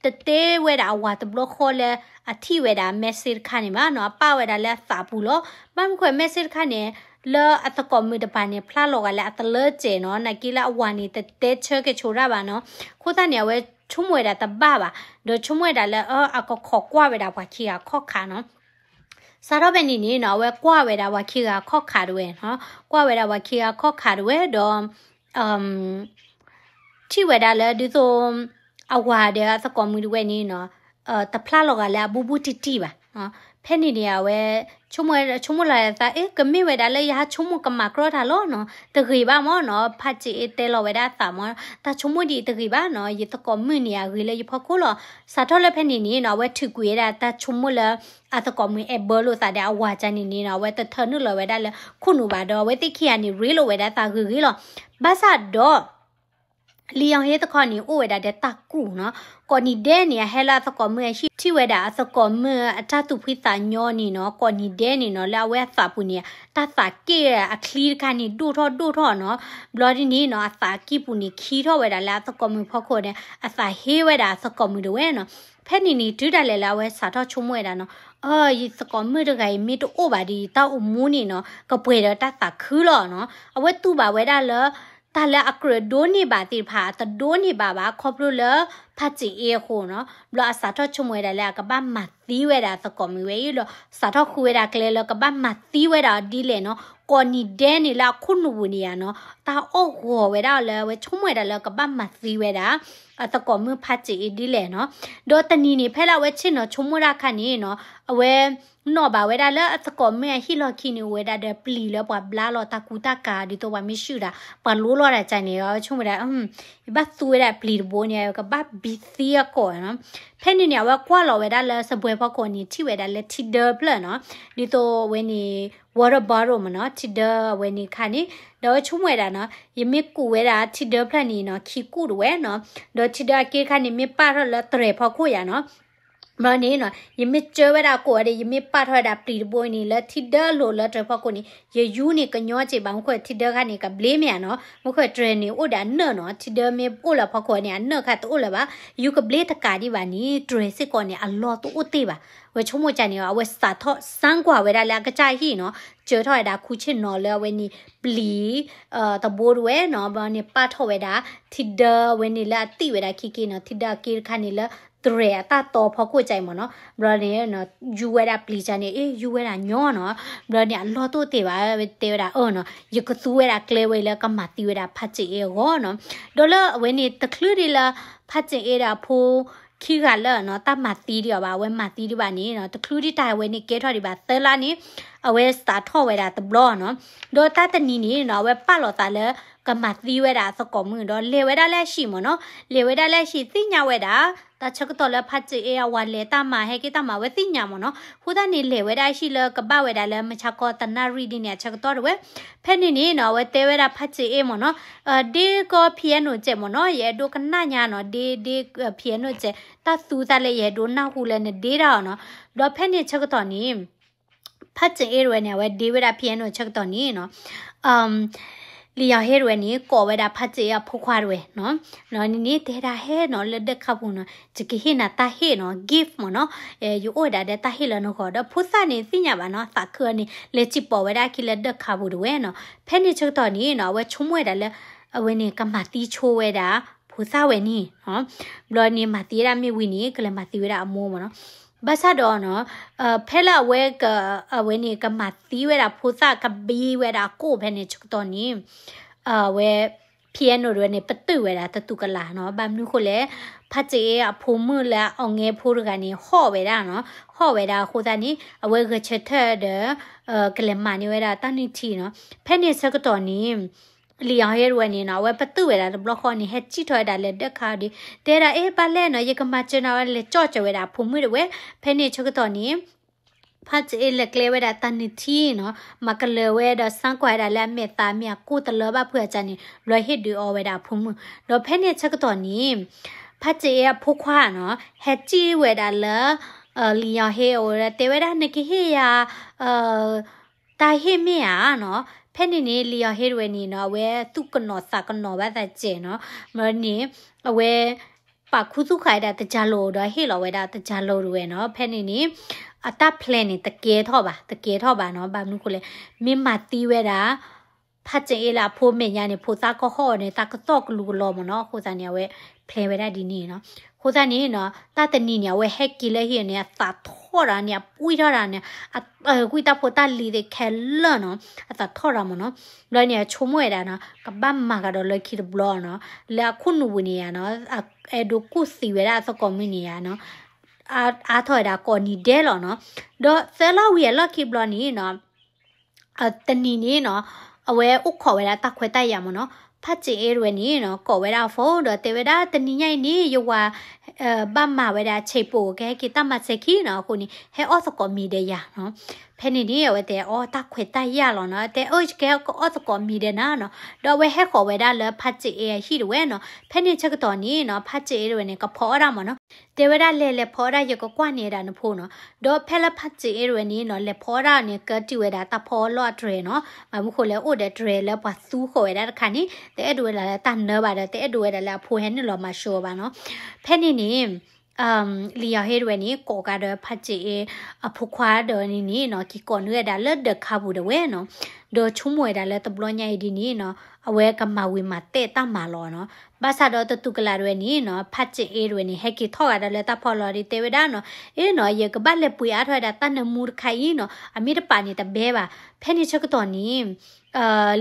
တတဲဝဲဒၣ်အဝၤတဘျီဃီလၢ အထံၣ်ဝဲဒၣ် message တခါန့ၣ်ဘၣ်နီၤ အပာ်ဝဲဒၣ်လၢအသးပူၤလီၤ ဘၣ်မနုၤဃိ message တခါန့ၣ် လၢအသကိးမုၣ်တပၤန့ၣ် ဖျါလီၤဂာ်လၢအတလၢစဲးနီၤ နာ်က့လၢအဝၤန့ၣ် တတဲဆၢက့ၤဆိဒၣ်ဘၣ်နီၤ အဃိသတးန့ၣ် အဝဲဆိကမိၣ်ဝဲဒၣ်တဘၣ်ဘၣ် ဒီးဆိကမိၣ်ဝဲဒၣ်လၢ အ အကခိးကွၢ်ဝဲဒၣ်ပှၤခံဂၤခီၣ်ခါနီၤ စးထီၣ်ဖဲန့ၣ်န့ၣ်နီၤ အဝဲကွၢ်ဝဲဒၣ်ပှၤခံဂၤခီၣ်ခါတဝဲနီၤ ကွၢ်ဝဲဒၣ်ပှၤခံဂၤခီၣ်ခါတဝဲဒီး ထံၣ်ဝဲဒၣ်လၢဒ်သိး အဝၤဒီးအသကိးမုၣ်တဝဲန့ၣ်နီၤ တဖျါလီၤဂာ်လၢအဘူးဘူးတံၢ်တံၢ်ဘၣ်. ဖဲန့ၣ်န့ၣ် အဝဲ ဆိကမိၣ်လီၤသး အ့ ကမ့ၢ်ဝဲဒၣ်လၢယဟးဆိကမိၣ်ကမၤကြီတၢ်လီၤနီၤ, တဂ့ၤဘၣ်မ့ၢ်နီၤ, ဖးစ့အ့တဲလီၤဝဲဒၣ်အသးမ့ၢ် တၢ်ဆိကမိၣ်ဒ်အံၤတဂ့ၤဘၣ်နီၤ, ယသကိးမုၣ်န့ၣ်အဂ့ၤလၢယဖီခိၣ်လီၤ. စးထီၣ်လၢဖဲန့ၣ်န့ၣ်နီၤ အဝဲထုးကွံာ်ဝဲဒၣ်တၢ်ဆိကမိၣ်လၢ အသကိးမုၣ်အဲၣ်ဘၢလိာ်သးဒီးအဝၤကန့ၣ်န့ၣ်နီၤ အဝဲတထၢနုာ်လီၤဝဲဒၣ်လၢခိၣ်နူာ်ဘၣ်ဒီး အဝဲသ့ၣ်ခံဂၤန့ၣ် ရ့လိာ်ဝဲဒၣ်သးဂ့ၤဂ့ၤလီၤ. ဘၣ်ဆၣ်ဒီး လံာ်ယီၤဟ့တခီန့ၣ် အိၣ်ဝဲဒၣ်ဒီးတၢ်ကူၣ်နီၤ. ကိးနံၤဒဲးန့ၣ် အဟဲလၢအသကိးမုၣ်အဟံၣ် ထံၣ်ဝဲဒၣ်အသကိးမုၣ်အတၢ်သူၣ်ဖှံသးညီန့ၣ်နီၤ, ကိးနံၤဒဲးန့ၣ်နီၤ လၢအဝဲအသးပူၤန့ၣ် တၢ်သးက့ၣ်အချံတခါန့ၣ် ဒိၣ်ထီၣ်ဒိၣ်ထီၣ်နီၤ. ဘျီဒ်န့ၣ်နီၤ အသးကံၢ်ပူၤန့ၣ် ခံထီၣ်ဝဲဒၣ်လၢအသကိးမုၣ်ဖီခိၣ်ဒီး အသးဟ့ဝဲဒၣ်အသကိးမုၣ်တဝဲနီၤ. ဖဲန့ၣ်န့ၣ် တုၤဒၣ်လဲာ်လၢအဝဲစးထီၣ်ဆိကမိၣ်ဝဲဒၣ်နီၤ, အၢ ယသကိးမုၣ်တဂၤအံၤ မ့ၢ်တအိၣ်ဘၣ်ဒီး ယတၢ်အိၣ်မူန့ၣ်နီၤ ကပှဲၤဒီးတၢ်သးခုလီၤနီၤ. အဝဲတူၢ်ဘၣ်ဝဲဒၣ်လၢ တၢ်လၢအကြၢးဒိးန့ၢ်ဘၣ်သ့ၣ်တဖၣ် အတဒိးန့ၢ်ဘၣ်ဘၣ် ခီဖျိလၢ ဖးစ့အ့အဃိနီၤ. ဘျီအစးထီၣ်ဆိကမိၣ်ဝဲဒၣ်လၢအကဘၣ်မၤသံဝဲဒၣ်အသကိးမုၣ်ဝဲအံၤဒီး စးထီၣ်ဃုဝဲဒၣ်ကျဲလၢကဘၣ်မၤသံဝဲဒၣ်အီၤဒ်လဲၣ်နီၤ. ကိးနံၤဒဲးန့ၣ်လၢအခိၣ်နူာ်ပူၤန့ၣ်ယါနီၤ တၢ်အီၣ်ဂီၤဝဲဒၣ်လၢအဝဲဆိကမိၣ်ဝဲဒၣ်လၢကဘၣ်မၤသံဝဲဒၣ် အသကိးမုၣ်ဖးစ့အ့ဒ်လဲၣ်နီၤ. ဒီးတနံၤန့ၣ် ဖဲလၢအဝဲဆ့ၣ်နီၤဆိကမိၣ်တၢ်ခါန့ၣ်နီၤ အဝဲ နီၣ်ဘၣ်ဝဲဒၣ်လၢအသကိးမုၣ်အဟံၣ်လီၢ်ခံန့ၣ် အိၣ်ဝဲဒၣ်ဒီးပျံၤလၢပှၤဘျါလီၤတၢ်ကူတၢ်ကၤ ဒ်သိးပှၤမ့ၢ်ဆှုၣ်ဒၣ် ပှၤလိလီၤဒၣ်ကန့ၣ် အဝဲဆိကမိၣ်ဝဲဒၣ် ယဘၣ်သူဝဲဒၣ်ပျံၤတဘိန့ၣ် ကဘၣ်ဘံသံအကိာ်နီၤ. ဖဲန့ၣ်န့ၣ် အဝဲကွၢ်လီၤဝဲဒၣ်လၢစပွဲဖီခိၣ်န့ၣ် ထံၣ်ဝဲဒၣ်လၢထံဒၢဖျၢၣ်နီၤ, ဒ်သိးဝဲန့ၣ် water bottle မ့ၢ်နီၤ, ထံဒၢအဝဲန့ၣ်ခါန့ၣ် ဒီးအဝဲဆိကမိၣ်ဝဲဒၣ်နီၤ ယမ့ၢ်ကူးဝဲဒၣ်ထံဒၢဖျၢၣ်န့ၣ်နီၤ ခံကူးတဝဲနီၤ, ဒီးထံဒၢအက့တခါန့ၣ် မ့ၢ်ပာ်ထီၣ်လၢတရဲၣ်ဖီခိၣ်ယါနီၤ ဘျီန့ၣ်နီၤ ယမ့ၢ်ကၢဝဲဒၣ်ကိးဂၤဒဲး ယမ့ၢ်ပာ်ထီၣ်ဝဲဒၣ်ပျံၤတဘိအံၤန့ၣ် လၢထံဒၢအလိၤလၢတြဲၤဖီခိၣ်န့ၣ် ယယူန့ၣ်ကညီက့ဘၣ် မူခိၣ်ထံဒၢခါန့ၣ် ကဘျ့မ့ၢ်ဧါနီၤ, မူခိၣ်တြဲၤန့ၣ်အိၣ်ဒီးအနၢၣ်နီၤ, ထံဒၢမ့ၢ်အိၣ်လၢဖီခိၣ်န့ၣ် အနၢၣ်ခါတအိၣ်လၢၤဘၣ်, ယူကဘျ့တကးဒံးဘၣ်န့ၣ် တြဲၤစ့ၢ်ကီးန့ၣ် အလီၢ်တအိၣ်တ့ၢ်ဘၣ်. ဝဲဆိကမိၣ်ကန့ၣ် အဝဲစးထီၣ်စၢကွၢ်ဝဲဒၣ်လၢအကစၢ်ဟံၣ်နီၤ, ကၢထီၣ်ဝဲဒၣ်ခူဆ့ၣ်နီၤလၢအဝဲန့ၣ်ပျံၤ တဘိတဝဲနီၤ, ဘျီန့ၣ်ပာ်ထီၣ်ဝဲဒၣ် ထံဒၢအဝဲန့ၣ်လၢအတံၢ်ဝဲဒၣ်ခံက့နီၤ, ထံဒၢအက့တခါန့ၣ်လၢ တြဲၤအတၢ်တီဖီခိၣ်ကန့ၣ်မ့ၢ်နီၤ, ဘျီန့ၣ် ယူဝဲဒၣ်ပျံၤကန့ၣ် အ့ ယူဝဲဒၣ်ညီနီၤ, ဘျီန့ၣ် အလီၢ်တအိၣ်တ့ၢ်ဘၣ် တဲဝဲဒၣ်အၢနီၤ, ယကသူဝဲဒၣ်ကျဲဝဲလၢကမၤသံဝဲဒၣ်ဖးစ့ၣ်အ့အဂီၢ်နီၤ, ဒီးလၢအဝဲန့ၣ် တချုးဒံးလၢ ဖးစ့ၣ်အ့ဒီးအဖိခံဂၤလၢနီၤ တၢ်မၤသံဒံးအီၤဘၣ်, အဝဲမၤသံဒံးဘၣ်န့ၣ်နီၤ, တချုးဒံးတၢ်အဝဲန့ၣ်ကဲထီၣ်ဒံးဘၣ်သၢလါန့ၣ် အဝဲစးထီၣ်ဝဲဒၣ်တဘျီနီၤ, ဒီးတၢ်တနံၤန့ၣ်နီၤ အဝဲပာ်လီၤသးလၢ ကမၤသံဝဲဒၣ်အသကိးမုၣ်ဒီး လဲၤဝဲဒၣ်လၢအဟံၣ်မ့ၢ်နီၤ, လဲၤဝဲဒၣ်လၢအဟံၣ်သ့ၣ်ညါဝဲဒၣ် တၢ်ဆၢကတီၢ်လၢဖးစ့ၣ်အ့အဝၤလဲၤတၢ်မၤဟဲက့ၤတၢ်မၤဝဲသ့ၣ်ညါမ့ၢ်နီၤ, အဃိသတးန့ၣ် လဲၤဝဲဒၣ်အဟံၣ်လၢကဘၣ်ဝဲဒၣ်လၢမုၢ်ဆါခီတနၣ်ရံၣ်ဒ်န့ၣ်အဆၢကတီၢ်တဝဲ, ဖဲန့ၣ်န့ၣ်နီၤ အဝဲတဲဝဲဒၣ်ဖးစ့ၣ်အ့မ့ၢ်နီၤ, ဒ့ကီ piano စဲးမ့ၢ်နီၤ, ယအဲၣ်ဒိးကနၣ်ညါနီၤ, ဒ့ဒ့ piano စဲး တၢ်သူသးလၢယအဲၣ်ဒိးနၢ်ဟူလၢနဒ့တၢ်အီၤနီၤ, ဒီးဖဲန့ၣ်ဆၢကတီၢ်န့ၣ် ဖးစ့ၣ်အ့တဝဲန့ၣ် အဝဲဒ့ဝဲဒၣ် piano ဆၢကတီၢ်န့ၣ်နီၤ, လံာ်ယီၤဟ့တဝဲန့ၣ် ကိးဝဲဒၣ်ဖးစ့ၣ်အ့အဖိခွါတဝဲနီၤ, န့ၣ်န့ၣ် တဲဒၣ်ဟဲနီၤ လၢဒၢးခါပူၤနီၤ, ယကဟ့ၣ်နၤတၢ်ဟ့ၣ်နီၤ gift မ့ၢ်နီၤ, ယအိၣ်ဝဲဒၣ်ဒီးတၢ်ဟ့ၣ်လၢနဂီၢ် ဒီးဖိသၣ်န့ၣ်သ့ၣ်ညါဘၣ်နီၤ, သးခုအီၤန့ၣ် လဲၤစံၣ်ပိာ်ဝဲဒၣ်အခံလၢဒၢးခါပူၤတဝဲနီၤ, ဖဲန့ၣ်ဆၢကတီၢ်န့ၣ်နီၤ အဝဲဆိကမိၣ်ဝဲဒၣ်လၢ အဝဲန့ၣ် ကမၤသံဆိဝဲဒၣ် ဖိသၣ်ဝဲန့ၣ်နီၤ, ဘျီန့ၣ် မၤသံဝဲဒၣ်မ့ၢ်ဝံၤန့ၣ် ကလဲၤမၤသံဝဲဒၣ်အမိၢ်မ့ၢ်နီၤ, ဘၣ်ဆၣ်ဒီးနီၤ ဖဲလၢအဝဲ အဝဲန့ၣ် ကမၤသံဝဲဒၣ်ဖိသၣ် ကဘံဝဲဒၣ်အကိာ်ဖဲန့ၣ်ဆၢကတီၢ်န့ၣ် အဝဲ piano တဝဲန့ၣ် ပတုာ်ဝဲဒၣ်တတူၢ်ကလာ်နီၤ, ဘၣ်မနုၤဃိလဲၣ်, ဖးစ့ၣ်အ့အဖိမုၣ်လၢအီၣ်ငဲဖိတဂၤန့ၣ် ဟီၣ်ဝဲဒၣ်နီၤ, ဟီၣ်ဝဲဒၣ်အဃိသတးန့ၣ် အဝဲဂဲၤဆၢထၢၣ်ဒီး ကလဲၤမၤန့ၢ်ဝဲဒၣ်တၢ်နုၢ်ထံနီၤ, ဖဲန့ၣ်ဆၢကတီၢ်န့ၣ် လံာ်ယီၤဟ့တဝဲန့ၣ်နီၤ အဝဲပတုာ်ဝဲဒၣ်တဘျီဃီန့ၣ် ဟဲစံၣ်ထီၣ်ဝဲဒၣ်လၢဒၢးခါဒံး တဲဒၣ်အ့ ဘၣ်လဲၣ်နီၤ ယကမၤစၢၤနၤဝဲ လဲၤကၠီၣ်စၢၤဝဲဒၣ်အဖိမုၣ်တဝဲ, ဖဲန့ၣ်ဆၢကတီၢ်န့ၣ် ဖးစ့ၣ်အ့လဲၤကျဲဝဲဒၣ်တၢ်နုၢ်ထံနီၤ, မၤကလၢၤဝဲဒီးစၢကွၢ်ဝဲဒၣ်လၢအမဲာ်သးမ့ၢ်အကိၢ်တလၢဘၣ်ဖုးအစၢန့ၣ် ဘျီဟ့ၣ်ဒုးအီဝဲဒၣ်အဖိမုၣ်, ဒီးဖဲန့ၣ်ဆၢကတီၢ်န့ၣ် ဖးစ့ၣ်အ့အဖိခွါနီၤ ဟဲစံၣ်ဝဲဒၣ်လၢ လံာ်ယီၤဟ့အအိၣ်ဒီး တဲဝဲဒၣ်နကဟ့ၣ်ယၤ တၢ်ဟ့ၣ်မ့ၢ်ဧါနီၤ, ဖဲန့ၣ်န့ၣ် လံာ်ယီၤဟ့တဝဲန့ၣ်နီၤ အဝဲသူၣ်ကနိးသးကနိးဘၣ်သးစဲးနီၤ, ဘျီန့ၣ် အဝဲ ပာ်ခူသူၣ်ဃာ်ဝဲဒၣ်တကၢလိၤဒီးဟ့ၣ်လီၤဝဲဒၣ်တကၢလိၤတဝဲနီၤ, ဖဲန့ၣ်န့ၣ် အတၢ် plan န့ၣ် တကဲထီၣ်ဘၣ် တကဲထီၣ်ဘၣ်နီၤ, ဘၣ်မနုၤဃိလဲၣ်, မ့ၢ်မၤသံဝဲဒၣ် ဖးစ့ၣ်အ့လၢအဖိမဲာ်ညါန့ၣ် ဖိသၣ်ကီၢ်ဟီၣ်န့ၣ် တၢ်ကသီၣ်ကလူၤကလီၤမ့ၢ်နီၤ, အဃိသတးန့ၣ် အဝဲ plan ဝဲဒၣ်ဒ်န့ၣ်နီၤ, အဃိသတးန့ၣ်နီၤ တၢ်တနံၤန့ၣ် အဝဲဟဲက့ၤလၢဟံၣ်န့ၣ် အသးထီၣ်တၢ်န့ၣ် အပှံၢ်ထီၣ်တၢ်န့ၣ် အကွံာ်တၢ်ဖိတၢ်လံၤသ့ၣ်ခဲလၢာ်နီၤ, အသးထီၣ်တၢ်မ့ၢ်နီၤ, ဘျီန့ၣ် အဆိကမိၣ်ဝဲဒၣ်နီၤ ကဘၣ်မၤကဒီးလၢခံတဘျီနီၤ, လၢအခိၣ်နူာ်ပူၤန့ၣ်ယါနီၤ အဲၣ်ဒိးကူၣ်သံဝဲဒၣ်အသကိးမုၣ်န့ၣ်ယါနီၤ, အါထီၣ်ဝဲဒၣ်ကိးနံၤဒဲးလီၤနီၤ, ဒီးသၢလါဝံၤအလီၢ်ခံဘျီန့ၣ်နီၤ တနံၤန့ၣ်နီၤ အဝဲအိၣ်ခိးဝဲဒၣ်တၢ်ခွဲးတၢ်ယာ်မ့ၢ်နီၤ, ဖးစ့ၣ်အ့တဝဲန့ၣ်နီၤ ကိးဝဲဒၣ်အ phone ဒီးတဲဝဲဒၣ် တနံၤညါအံၤန့ၣ် ယဝၤ ဘၣ်မၤဝဲဒၣ် ဆ့ပိာ်ကဟဲက့ၤတၢ်မၤစဲၤခံနီၤ, အဃိန့ၣ် ဟဲအီၣ်သကိးမ့ၤဒီးယၤနီၤ. ဖဲန့ၣ်န့ၣ် အဝဲတဲအီၣ်တၢ်ခွဲးတၢ်ယာ်လီၤနီၤ, တဲအၢ ယကဟဲကအီၣ်သကိးမ့ၤဒီးနၤနီၤ. ဒီးအဝဲဟဲဃီၤဝဲဒၣ်လၢဖးစ့ၣ်အ့အဟံၣ်တဝဲနီၤ. ဖဲန့ၣ်ဆၢကတီၢ်န့ၣ်နီၤ ဖးစ့ၣ်အ့တဝဲန့ၣ် ကဖီအီၣ်ဒၣ်မ့ၢ်နီၤ. တဲဝဲဒၣ်လဲၤလဲၤဖီအီၣ်ဒၣ် ယကကွၢ်န့ၢ်ဝဲဒၣ်နဖိနီၤ. ဒီးဖဲလၢဖးစ့ၣ်အ့တဝဲန့ၣ်နီၤ လဲၤဖီအီၣ်ဒၣ်န့ၣ် ကၢတံၢ်ဝဲဒၣ်တၢ်ဖီအီၣ်လီၢ်အတြဲၤနီၤ. ဘၣ်မနုၤဃိလဲၣ် အိၣ်ဒီးတြဲၤလၢပှၤသူဃီၤဝဲဒၣ်တခါန့ၣ် တအဲၣ်ဒိးဝဲဒၣ်လၢတၢ်နၢဘၣ်ဒီး တအဲၣ်ဒိးဝဲဒၣ်လၢအဖိဟဲနုာ်လီၤမၤဆိအီၤဘၣ်နီၤ. ဖဲန့ၣ်န့ၣ် လံာ်ယီၤဟ့တဝဲန့ၣ် ကိးကဒီးဖးစ့ၣ်အ့အဖိခွါဒီးန့ၣ်န့ၣ်နီၤ က့ၤကိးနုာ်ဝဲဒၣ်လၢဒၢးခါပူၤတဝဲနီၤ. ဒီးဆိကမိၣ်ဝဲဒၣ်လၢတဘျီညါအံၤဒ်န့ၣ်နီၤ အဝဲကမၤဝံၤမၤတဲာ်တၢ်မၤလီၤနီၤ. ဘၣ်ဆၣ်ဒီးတတူၢ်ကလာ်တဝဲန့ၣ်နီၤ ဖးစ့ၣ်အ့တဝဲန့ၣ် ဟဲက့ၤထီၣ်ဂာ်ဒီးလၢတၢ်ဖီလီၤဒီးတဲဝဲဒၣ်နီၤ အ့နီၤ ယကဘၣ်လဲၤပှ့ၤအါထီၣ်ဝဲဒၣ်တၢ်နၢမူတခါအံၤနီၤ အမ့ၢ်တပာ်န့ၣ်တဘဲဘၣ်. ဖဲန့ၣ်ဆၢကတီၢ်န့ၣ်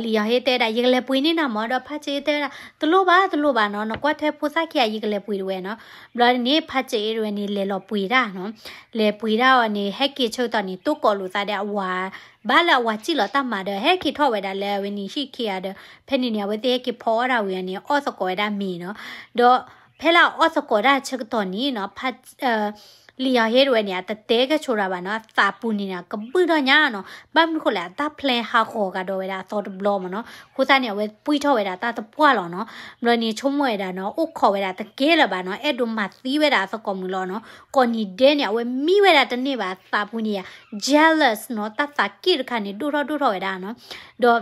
လံာ်ယီၤဟ့တဲဝဲဒၣ် ယကလဲၤပှ့ၤန့ၢ်နၤမ့ၢ် ဒီးဖးစ့ၣ်အ့တဲဝဲဒၣ် တလိၣ်ဘၣ် တလိၣ်ဘၣ်နီၤ နကွၢ်ထွဲဖိသၣ်ခံဂၤ ယကလဲၤပှ့ၤတဝဲနီၤ. ဘျီန့ၣ် ဖးစ့ၣ်အ့တဝဲန့ၣ် လဲၤလီၤပှ့ၤတၢ်နီၤ. လဲၤပှ့ၤတၢ်အီၤန့ၣ် ဟဲက့ၤဆၢကတီၢ်န့ၣ် တိၢ်ကိးလိာ်သးဒီးအဝၤ ဘၣ်လၢအဝၤစံၣ်လီၤတၢ်မၤဒီး ဟဲက့ၤထီၣ်ဝဲဒၣ်လၢအဝဲန့ၣ်ဟံၣ်ခံဂၤဒီး ဖဲန့ၣ်န့ၣ် အဝဲသ့ၣ်ဟဲက့ၤဖီအီၣ်ဒၣ်ဝံၤအီၤန့ၣ် အီၣ်သကိးဝဲဒၣ်မ့ၤနီၤ. ဒီးဖဲလၢအအီၣ်သကိးတၢ်ဆၢကတီၢ်န့ၣ်နီၤ ဖး လံာ် လံာ်ယီၤဟ့တဝဲန့ၣ် အတတဲကဲဆိဒၣ်ဘၣ်နီၤ, အသးပူၤန့ၣ်နီၤ ကဘုၣ်ထီၣ်ညါနီၤ, ဘၣ်မနုၤဃိလဲၣ် အတၢ်ဖျဲဟးဂီၤကဒီးဝဲဒၣ်အသီတဘျီမ့ၢ်နီၤ, အဃိသတးန့ၣ် အဝဲပှံၢ်ထီၣ်ဝဲဒၣ်တၢ်တပှၢ်လီၤနီၤ, ဘျီန့ၣ်ဆိကမိၣ်ဝဲဒၣ်နီၤ အိၣ်ခိးဝဲဒၣ်တကဲလၢၤဘၣ်နီၤ, အဲၣ်ဒိးမၤသံဝဲဒၣ်အသကိးမုၣ်လီၤနီၤ, ကိးနံၤဒဲးန့ၣ် အဝဲမံဝဲဒၣ်တန့ၢ်ဘၣ် အသးပူၤန့ၣ်ယါ jealous နီၤ, တၢ်သးက့ၣ်တခါန့ၣ် ဒိၣ်ထီၣ်ဒိၣ်ထီၣ်ဝဲဒၣ်နီၤ, ဒီး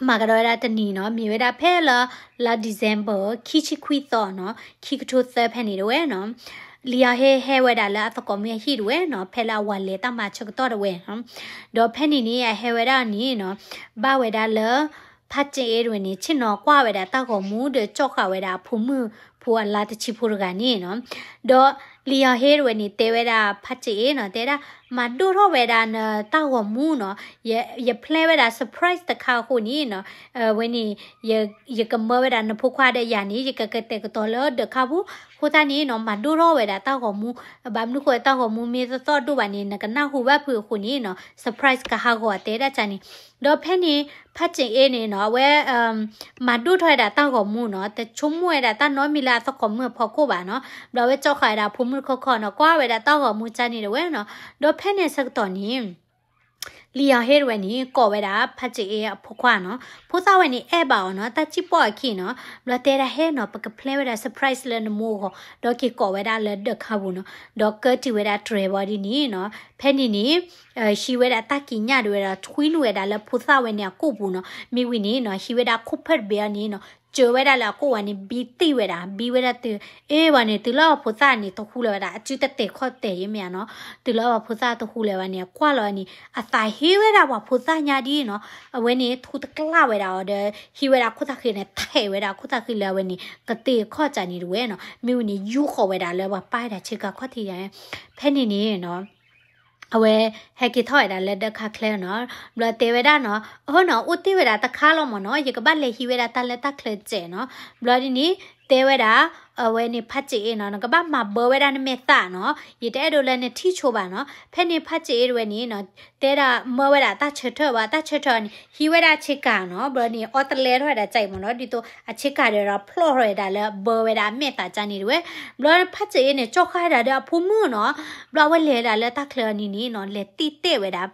မၤကဒီးဝဲဒၣ်တနံၤနီၤ, မ့ၢ်ဝဲဒၣ်ဖဲလၢ လါ December ခံဆံခွံသီနီၤ, ခံကထိသၢဖဲန့ၣ်တဝဲနီၤ, လံာ်ယီၤဟ့ဟဲဝဲဒၣ်လၢအသကိးမုၣ်အဟံၣ်တဝဲနီၤ, ဖဲလၢအဝၤလဲၤတၢ်မၤဆၢကတီၢ်တဝဲနီၤ, ဒီးဖဲန့ၣ်န့ၣ် အဟဲဝဲဒၣ်န့ၣ်နီၤ, ဘၣ်ဝဲဒၣ်လၢ ဖးစ့အ့တဝဲန့ၣ် ဆ့ၣ်နီၤကွၢ်ဝဲဒၣ်တၢ်ဂီၤမူဒီးကၠီၣ်ဃာ်ဝဲဒၣ်အဖိမုၣ်ဖိအလါတဆံဖိတဂၤန့ၣ်နီၤ, ဒီးလံာ်ယီၤဟ့တဝဲန့ၣ် တဲဝဲဒၣ်ဖးစ့အ့နီၤ, တဲဒၣ် မၤဒိၣ်ထီၣ်ဝဲဒၣ်နတၢ်ဂီၤမူနီၤ, ယ ယ plan ဝဲဒၣ် surprise တခါအဃိန့ၣ်နီၤ, အဝဲန့ၣ် ယ ယကမၢဝဲဒၣ်နဖိခွါဒီးယၤန့ၣ် ယကကတဲာ်ကတီၤလၢဒၢးခါပူၤ, အဃိသတးန့ၣ်နီၤ မၤဒိၣ်ထီၣ်ဝဲဒၣ်တၢ်ဂီၤမူ, ဘၣ်မနုၤဃိတၢ်ဂီၤမူမ့ၢ်တသီၣ်ဒိၣ်ဘၣ်န့ၣ် နကနၢ်ဟူဘၣ်ဖုးအဃိန့ၣ်နီၤ surprise ကဟးဂီၤအတဲဒၣ်ကန့ၣ်, ဒီးဖဲန့ၣ် ဖးစ့အ့န့ၣ်နီၤ အဝဲ မၤဒိၣ်ထီၣ်ဝဲဒၣ်တၢ်ဂီၤမူနီၤ, တဆိကမိၣ်ဝဲဒၣ်တၢ်နီတမံၤလၢအသကိးမုၣ်အဖီခိၣ်ဘၣ်နီၤ, ဘျီဝဲကၠီၣ်ဃာ်ဝဲဒၣ်အဖိမုၣ်တခီခီနီၤ, ကွၢ်ဝဲဒၣ်တၢ်ဂီၤမူကန့ၣ်တဝဲနီၤ, ဒီးဖဲန့ၣ်ဆၢကတီၢ်န့ၣ် လံာ်ယီၤဟ့တဝဲန့ၣ် ကိးဝဲဒၣ်ဖးစ့အ့အဖိခွါနီၤ, ဖိသၣ်ဝဲန့ၣ်အဲၣ်ဘၣ်အီၤနီၤ, တၢ်စံၣ်ပီၣ်အခံနီၤ, ဘျီတဲဒၣ်ဟဲနီၤ ပက plan ဝဲဒၣ် surprise လၢနမိၢ်အဂီၢ်, ဒီးက့ၤကိးဝဲဒၣ်လၢဒၢးခါပူၤနီၤ, ဒီးကၢတံၢ်ဝဲဒၣ်တြဲၤဘီဒ်န့ၣ်နီၤ, ဖဲန့ၣ်န့ၣ် ဟံးဝဲဒၣ်တၢ်ကံးညာ်ဒၣ်ဝဲဒီး ထွံနုာ်ဝဲဒၣ်လၢဖိသၣ်ဝဲန့ၣ်အကိာ်ပူၤနီၤ, မ့ၢ်ဝံၤန့ၣ်နီၤ ဟံးဝဲဒၣ်ခိၣ်ဖၢၣ်တဘ့ၣ်အီၤန့ၣ်နီၤ, စၢၤဝဲဒၣ်လၢအကိာ်ဝဲန့ၣ် ဘံတံၢ်ဝဲဒၣ်, ဘံဝဲဒၣ်တုၤ အ့ၣ်ဝဲန့ၣ် တုၤလၢပှၤဖိသၣ်န့ၣ်တဟူလၢၤဝဲဒၣ်, အစုတတဲာ်ခီၣ်တဲာ်ယမ့ၢ်ဧါနီၤ, တုၤလၢပှၤဖိသၣ်တဟူလၢၤဝဲန့ၣ် အကွၢ်လီၤန့ၣ် အသးဟ့ဝဲဒၣ်ပှၤဖိသၣ်ညါဒ်နီၤ, အဝဲန့ၣ်ထူတကျၣ်ဝဲဒၣ်အီၤဒီး ဟံးဝဲဒၣ်ခိၣ်သၣ်ဃံန့ၣ် ထဲးဝဲဒၣ်ခိၣ်သၣ်ဃံလၢအဝဲန့ၣ် ကသ့ၣ်ခီၣ်ကန့ၣ်တဝဲနီၤ, မ့ၢ်ဝံၤန့ၣ် ယူဃီၤဝဲဒၣ်လၢပှၤပၢ်ဝဲဒၣ်ဆ့ကၤခီၣ်ထံးယါ, ဖဲန့ၣ်န့ၣ်နီၤ အဝဲဟဲက့ၤထီၣ်ဝဲဒၣ်လၢဒၢးခါချၢနီၤ, ဘျီတဲဝဲဒၣ်နီၤ, အၢနီၤ အိၣ်တ့ၢ်ဝဲဒၣ်တခါလီၤမ့ၢ်နီၤ, ယကဘၣ်လဲၤဟံးဝဲဒၣ်တၢ်လၢတၢ်ချၢစဲးနီၤ, ဘျီဒ်န့ၣ် တဲဝဲဒၣ် အဝဲန့ၣ်ဖးစ့အ့နီၤ, နကဘၣ်မၤဘၢဝဲဒၣ်နမဲာ်သၣ်နီၤ, ယတအဲၣ်ဒိးလၢနထံၣ်ဆိဘၣ်နီၤ, ဖဲန့ၣ်ဖးစ့အ့တဝဲန့ၣ်နီၤ, တဲဒၣ်မၢဝဲဒၣ်တၢ်ဆၢထၢၣ်ဘၣ်, တၢ်ဆၢထၢၣ်န့ၣ် ဟံးဝဲဒၣ်ဆ့ကၤနီၤ, ဘျီန့ၣ် အီတလဲထီၣ်ဝဲဒၣ်ကအံၤမ့ၢ်နီၤ, ဒ်သိးအဆ့ကၤဒီးဖျီၣ်ထီၣ်ဝဲဒၣ်လၢဘၢဝဲဒၣ်အမဲာ်သၣ်ကန့ၣ်တဝဲ, ဘျီဖးစ့အ့န့ၣ် ကၠီၣ်ဃာ်ဒၣ်ဒီးအဖိမုၣ်နီၤ, ဘျီအဝဲလဲၤဒၣ်လၢတၢ်ချၢအနံၤန့ၣ်နီၤ, လဲၤတံၢ်တဲာ်ဝဲဒၣ်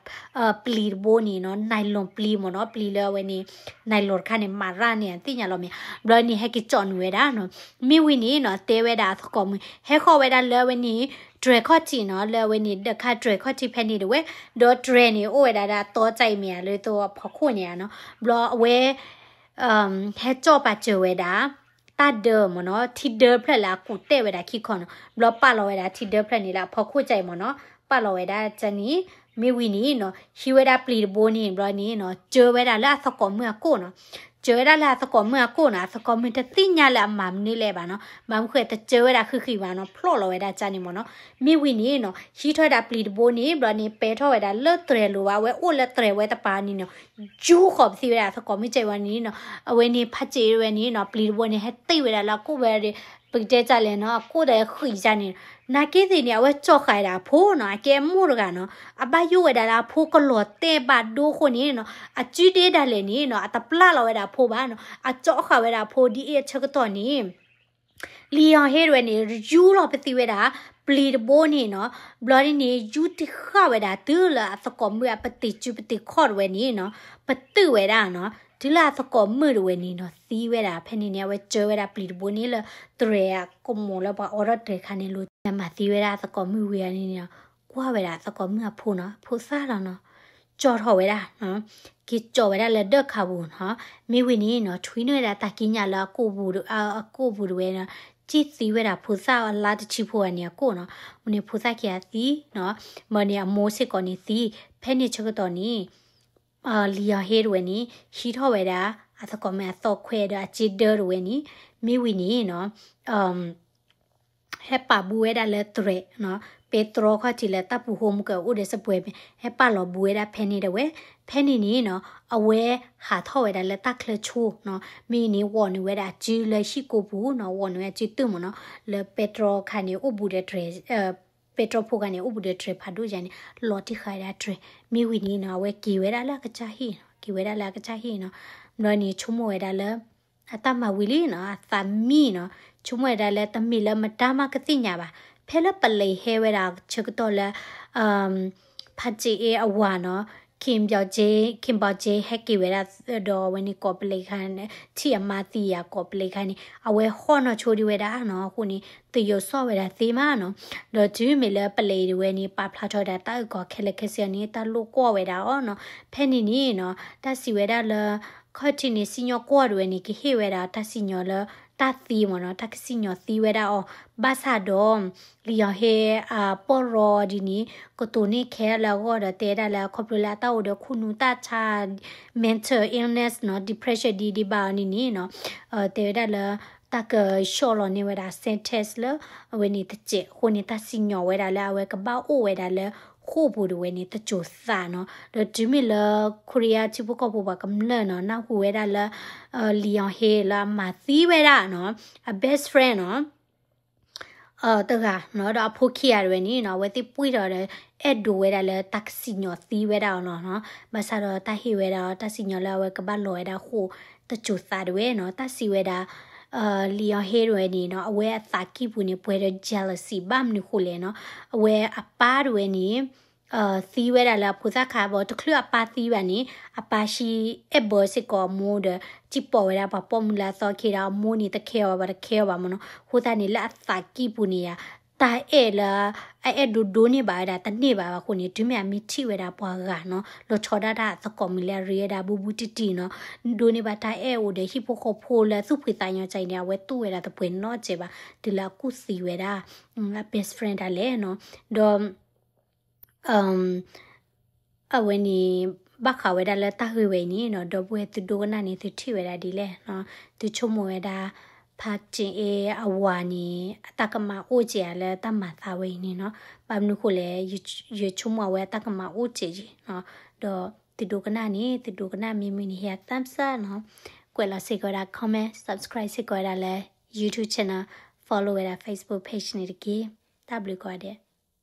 ပျံၤတဘိန့ၣ်နီၤ, nylon ပျံၤမ့ၢ်နီၤ, ပျံၤလၢအဝဲန့ၣ် nylon တခါန့ၣ် မၤရၣ်န့ၣ် သ့ၣ်ညါလီၤမ့ၢ်, ဘျီန့ၣ် ဟဲက့ၤကၠီၣ်နုာ်ဝဲဒၣ်နီၤ, မ့ၢ်ဝံၤန့ၣ်နီၤ တဲဝဲဒၣ်အသကိးမုၣ် ဟဲဃီၤဝဲဒၣ်လၢအဝဲန့ၣ် တြဲၤခီၣ်ထံးနီၤ, လၢအဝဲန့ၣ် ဒၢးခါတြဲၤခီၣ်ထံးဖဲန့ၣ်တဝဲ, ဒီးတြဲၤန့ၣ် အိၣ်ဝဲဒၣ်ဒီးအတီကၠဲအံၤမ့ၢ်ဧါ လၢသိးအဖီခိၣ်န့ၣ်ဧါနီၤ, ဘျီအဝဲ ဟဲကၠီၣ်ပာ်စၢၤဝဲဒၣ် တၢ်ဒၢမ့ၢ်နီၤ, ထံဒၢဖျၢၣ်လၢအကူးတဲာ်ဝဲဒၣ်ခံခီနီၤ, ဘျီပာ်လီၤဝဲဒၣ်ထံဒၢဖျၢၣ်န့ၣ်လၢအဖီခိၣ်ကၠဲအံၤမ့ၢ်နီၤ, ပာ်လီၤဝဲဒၣ်ကန့ၣ်, မ့ၢ်ဝံၤန့ၣ်နီၤ ဟံးဝဲဒၣ်ပျံၤတဘိန့ၣ် ဘျီန့ၣ်နီၤ စၢၤဝဲဒၣ်လၢအသကိးမုၣ်အကိာ်နီၤ, စၢၤဝဲဒၣ်လၢအသကိးမုၣ်အကိာ်နီၤ, အသကိးမုၣ်တသ့ၣ်ညါလၢအမၤမနုၤလဲၣ်ဘၣ်နီၤ, ဘၣ်မနုၤဃိတစၢၤဝဲဒၣ်ဃံးဃံးဘၣ်နီၤ, ဖျီၣ်လီၤဝဲဒၣ်ကန့ၣ်မ့ၢ်နီၤ, မ့ၢ်ဝံၤန့ၣ်နီၤ ဟံးထီၣ်ဝဲဒၣ်ပျံၤတဘိန့ၣ် ဘျီန့ၣ် ပဲထီၣ်ဝဲဒၣ်လၢတြဲၤလိၤဘၣ်, အဝဲအိၣ်လၢတြဲၤဝဲတပၤန့ၣ်နီၤ ယူဃီၤပသံဝဲဒၣ်အသကိးမုၣ်ကၠဲဝဲန့ၣ်နီၤ, အဝဲန့ၣ်ဖးစ့အ့ဝဲန့ၣ်နီၤ ပျံၤတဘိန့ၣ် ဟဲတ့ၢ်ဝဲဒၣ်လၢအကိာ်ဝဲဒီး ပကတဲတၢ်လဲၣ်နီၤ အကိာ်ဒီးဃံးကန့ၣ်, နာ်က့သ့ၣ်န့ၣ် အဝဲကၠီၣ်ဃာ်ဝဲဒၣ်အဖိနီၤ, အကဲအမိၢ်တဂၤနီၤ, အဘၣ်ယိၣ်ဝဲဒၣ်လၢအဖိကလီၤတဲာ်ဘၣ်ဒိအဃိန့ၣ်နီၤ အစုဒ့ဒၣ်လဲာ်န့ၣ်နီၤ အတပျၢ်လီၤဝဲဒၣ်အဖိဘၣ်နီၤ, အကၠီၣ်ဃာ်ဝဲဒၣ်အဖိဒ်အံၤအဆၢကတီၢ်န့ၣ် လံာ်ယီၤဟ့တဝဲန့ၣ် ယူလီၤပသံဝဲဒၣ် ပျံၤတဘိန့ၣ်နီၤ, ဘျီဒ်န့ၣ် ယူတံၢ်ဃာ်ဝဲဒၣ်တုၤလၢအသကိးမုၣ်အပတံၤစုပတံၤခီၣ်တဝဲန့ၣ်နီၤ, ပတုာ်ဝဲဒၣ်နီၤ, တုၤလၢအသကိးမုၣ်တဝဲန့ၣ်နီၤ သံဝဲဒၣ်ဖဲန့ၣ်န့ၣ် အဝဲစၢၤဝဲဒၣ်ပျံၤတဘိန့ၣ်လၢတြဲၤအကမိၣ်လၢပှၤအိးထီၣ်တြဲၤခါန့ၣ်လိၤ မၤသံဝဲဒၣ်အသကိးမုၣ်ဝံၤအန့ၣ်နီၤ, ကွၢ်ဝဲဒၣ်အသကိးမုၣ်အဖိနီၤ, ဖိသၣ်လီၤနီၤ ကၠီၣ်ထီၣ်ဝဲဒၣ်နီၤ, က့ၤကၠီၣ်ဝဲဒၣ်လၢဒၢးခးပူၤနီၤ, မ့ၢ်ဝံၤန့ၣ်နီၤ ထွံနုာ်ဝဲဒၣ်တၢ်ကံးညာ်လၢအကိာ်ပူၤတဝဲ, အကိာ်ပူၤတဝဲနီၤ, ကံၣ်သံဝဲဒၣ်ဖိသၣ်အလါတဆံဖိဂၤန့ၣ်အကိာ်နီၤ, မ့ၢ်န့ၣ်ဖိသၣ်ခံဂၤသံနီၤ, မ့ၢ်န့ၣ်အမိၢ်စ့ၢ်ကီးန့ၣ်သံ, ဖဲန့ၣ်ဆၢကတီၢ်န့ၣ် လံာ်ယီၤဟ့တဝဲန့ၣ် ဟံးထီၣ်ဝဲဒၣ် အသကိးမုၣ်အသီခွဲးဒီးအစ့ဒၢတဝဲန့ၣ်, မ့ၢ်ဝံၤန့ၣ်နီၤ ဟဲပာ်ဘူးဝဲဒၣ်လၢတြဲၤနီၤ, ပဲတြီခီၣ်ထံးလၢတၢ်ပူၤဃိမုၢ်ကအိၣ်ဒီးစပွဲၤ ဟဲပာ်လီၤဘူးဝဲဒၣ်ဖဲန့ၣ်တဝဲ, ဖဲန့ၣ်န့ၣ်နီၤ အဝဲဟးထီၣ်ဝဲဒၣ်လၢတၢ်ချၢဆိနီၤ, မ့ၢ်န့ၣ် ဝီၤနုာ်ဝဲဒၣ်အစုလၢဟံၣ်ကိာ်ပူၤနီၤ, ဝီၤနုာ်ဝဲအစုတုၢ်မ့ၢ်နီၤ, လၢပဲတြီခါန့ၣ်အိၣ်ဘူးဒီးတြဲၤ ပဲတြီဖိခါန့ၣ် အိၣ်ဘူးဒီးတြဲၤဖးဒိၣ်ယါန့ၣ် လီၤတံၢ်ဃာ်ဝဲဒၣ်တြဲၤ, မ့ၢ်ဝံၤန့ၣ်နီၤ အဝဲက့ၤဝဲဒၣ်လၢအကစၢ်ဟံၣ်နီၤ, က့ၤဝဲဒၣ်လၢအကစၢ်ဟံၣ်နီၤ, ဘျီန့ၣ်ဆိကမိၣ်ဝဲဒၣ်လၢ အတၢ်မၤဝံၤလံနီၤ, အသးမံနီၤ, ဆိကမိၣ်ဝဲဒၣ်လၢတမ့ၢ်လၢမတၤမးကသ့ၣ်ညါဘၣ်, ဖဲလၢပလံးဟဲဝဲဒၣ်ဆၢကတီၢ်လၢ ဖါတ့ၣ်အ့အဝၤနီၤ Kim Bok Jae, Kim Bok Jae ဟဲက့ၤဝဲဒၣ်ဒီးအဝဲန့ၣ်ကိးပလံးခါန့ၣ် ထံၣ်အမါသံယၤကိးပလံးခါန့ၣ် အဝဲဟီၣ်နီၢ်ဆိဒံးဝဲဒၣ်နီၤ အဃိန့ၣ် သယိးစီၣ်ဝဲဒၣ်သ့မးနီၤ. ဒီးတုၤမ့ၢ်လၢပလံးတဝဲန့ၣ် ပာ်ဖျါထီၣ်ဝဲဒၣ်တၢ်အုၣ်ကီၤခဲလၢာ်ခဲဆ့န့ၣ် တၢ်လိၣ်ကွီၢ်ဝဲဒၣ်အီၤနီၤ. ဖဲန့ၣ်န့ၣ်နီၤ တၢ်စံးဝဲဒၣ်လၢ ခီၣ်ထံးန့ၣ် စံၣ်ညီၣ်ကွီၢ်တဝဲန့ၣ် ကဟ့ၣ်ဝဲဒၣ်တၢ်စံၣ်ညီၣ်လၢတၢ်သံမ့ၢ်နီၤ တၢ်ကစံၣ်ညီၣ်သံဝဲဒၣ်အီၤ ဘၣ်ဆၣ်ဒီး လံာ်ယီၤဟ့ အပီၢ်ရီဒ်န့ၣ် ကတိၤန့ၢ်ခဲလၢာ်အဂီၢ်ဒီး တဲဝဲဒၣ်လၢခီဖျိလၢအတၢ်အိၣ်ဒီးခိၣ်နူာ်တၢ်ဆါ mental illness နီၤ depression ဒ်ဒံးဘၣ်အီၤန့ၣ်န့ၣ်နီၤ တဲဝဲဒၣ်လၢ တၢ်ကဆှီလီၤန့ၢ်ဝဲဒၣ် sentence လၢအဝဲန့ၣ်တစဲးအဃိန့ၣ် တၢ်စံၣ်ညီၣ်ဝဲဒၣ်လၢအဝဲကဘၣ်အိၣ်ဝဲဒၣ်လၢဃိာ်ပူၤတဝဲန့ၣ် တစိၤသးနီၤ. ဒီးတုၤမ့ၢ်လၢ Korea ထံဖိကီၢ်ဖိပှၤကမျၢၢ်နီၤ နၢ်ဟူဝဲဒၣ်လၢ လံာ်ယီၤဟ့လၢအမၤသံဝဲဒၣ်နီၤ အ best friend နီၤ တဂၤနီၤ ဒီးအဖိခံဂၤတဝဲန့ၣ်နီၤ အဝဲသ့ၣ်ပှံၢ်ထီၣ်ဒီး အဲၣ်ဒိးဝဲဒၣ်လၢတၢ်ကစံၣ်ညီၣ်သံဝဲဒၣ်အီၤနီၤ. ဘၣ်ဆၣ်ဒီးတၢ်ဟ့ၣ်ဝဲဒၣ်အီၤ တၢ်စံၣ်ညီၣ်လၢအဝဲကဘၣ်လီၤဝဲဒၣ်ဃိာ် တစိၤသးတဝဲနီၤ. တၢ်စံးဝဲဒၣ် လံာ်ယီၤဟ့တဝဲန့ၣ်နီၤ အဝဲအသးကံၢ်ပူၤန့ၣ် ပှဲၤဒီး jealousy ဘၣ်မနုၤဃိလဲၣ်နီၤ အဝဲအပၢ်တဝဲန့ၣ် သံဝဲဒၣ်လၢအဖိသၣ်ခါဘၣ် တချုးအပၢ်သံဘၣ်န့ၣ် အပၢ်ဟံးအဲၣ်ဘၢစ့ၢ်ကီးအမိၢ်ဒီး စံၣ်ပိာ်ဝဲဒၣ်ပှၤပိာ်မုၣ်လၢအသီခံဒီး အမိၢ်န့ၣ်တခဲအီၤဘၣ် တခဲအီၤဘၣ်မ့ၢ်နီၤ. အဃိသတးန့ၣ် လၢအသးကံၢ်ပူၤန့ၣ်ယါ တၢ်အဲၣ်လၢ အအဲၣ်ဒိးဒိးန့ၢ်ဘၣ်ဝဲဒၣ်တန့ၢ်ဘၣ်ဘၣ်အဃိန့ၣ် တုၤမ့ၢ်အမ့ၢ်ထံၣ်ဝဲဒၣ်ပှၤဂၤနီၤ လီၤဆီဒၣ်တၢ်သကိးမုၢ်လၢအရ့ဝဲဒၣ်ဘူးဘူးတံၢ်တံၢ်နီၤ ဒိးန့ၢ်ဘၣ်တၢ်အဲၣ်အိၣ်ဒီးဟံၣ်ဖိဃီဖိလၢသူၣ်ဖှံသးညီကၢ်အံၤန့ၣ် အဝဲတူၢ်ဝဲဒၣ်သပှ့ၤနီတစဲးဘၣ် တုၤလၢအကူၣ်သံဝဲဒၣ် အ best friend ဒၣ်လဲာ်နီၤ. ဒီး အဝဲန့ၣ် ဘၣ်ဃးဝဲဒၣ်လၢတၢ်ဂ့ၢ်ဝဲအံၤန့ၣ်နီၤ ဒီပုၢ်ဝဲၢ်သုဒိကနၣ်န့ၣ် သုထံၣ်ဝဲဒၣ်ဒ်လဲၣ်နီၤ. သုဆိကမိၣ်ဝဲဒၣ် ဖါတ့ၣ်အ့အဝၤန့ၣ် အတၢ်ကမၣ်အိၣ်က့ၤဧါလၢတၢ်မၤသးဝဲအံၤန့ၣ်နီၤ. ဘၣ်မနုၤဃိလဲၣ် ယဆိကမိၣ်အဝဲအတၢ်ကမၣ်အိၣ်က့ၤယံၤနီၤ. ဒီးသုဒိကနၣ်န့ၣ် သုဒိကနၣ်မ့ၢ်မုာ်န့ၣ် ဟ့ၣ် thumbs up နီၤ. ကွဲးလီၤစ့ၢ်ကီးဝဲဒၣ် comment, subscribe စ့ၢ်ကီးဝဲဒၣ်လၢ YouTube channel, follow ဝဲဒၣ် Facebook page န့ၣ်တက့ၢ်. တၢ်ဘျုးကိးဂၤဒဲး.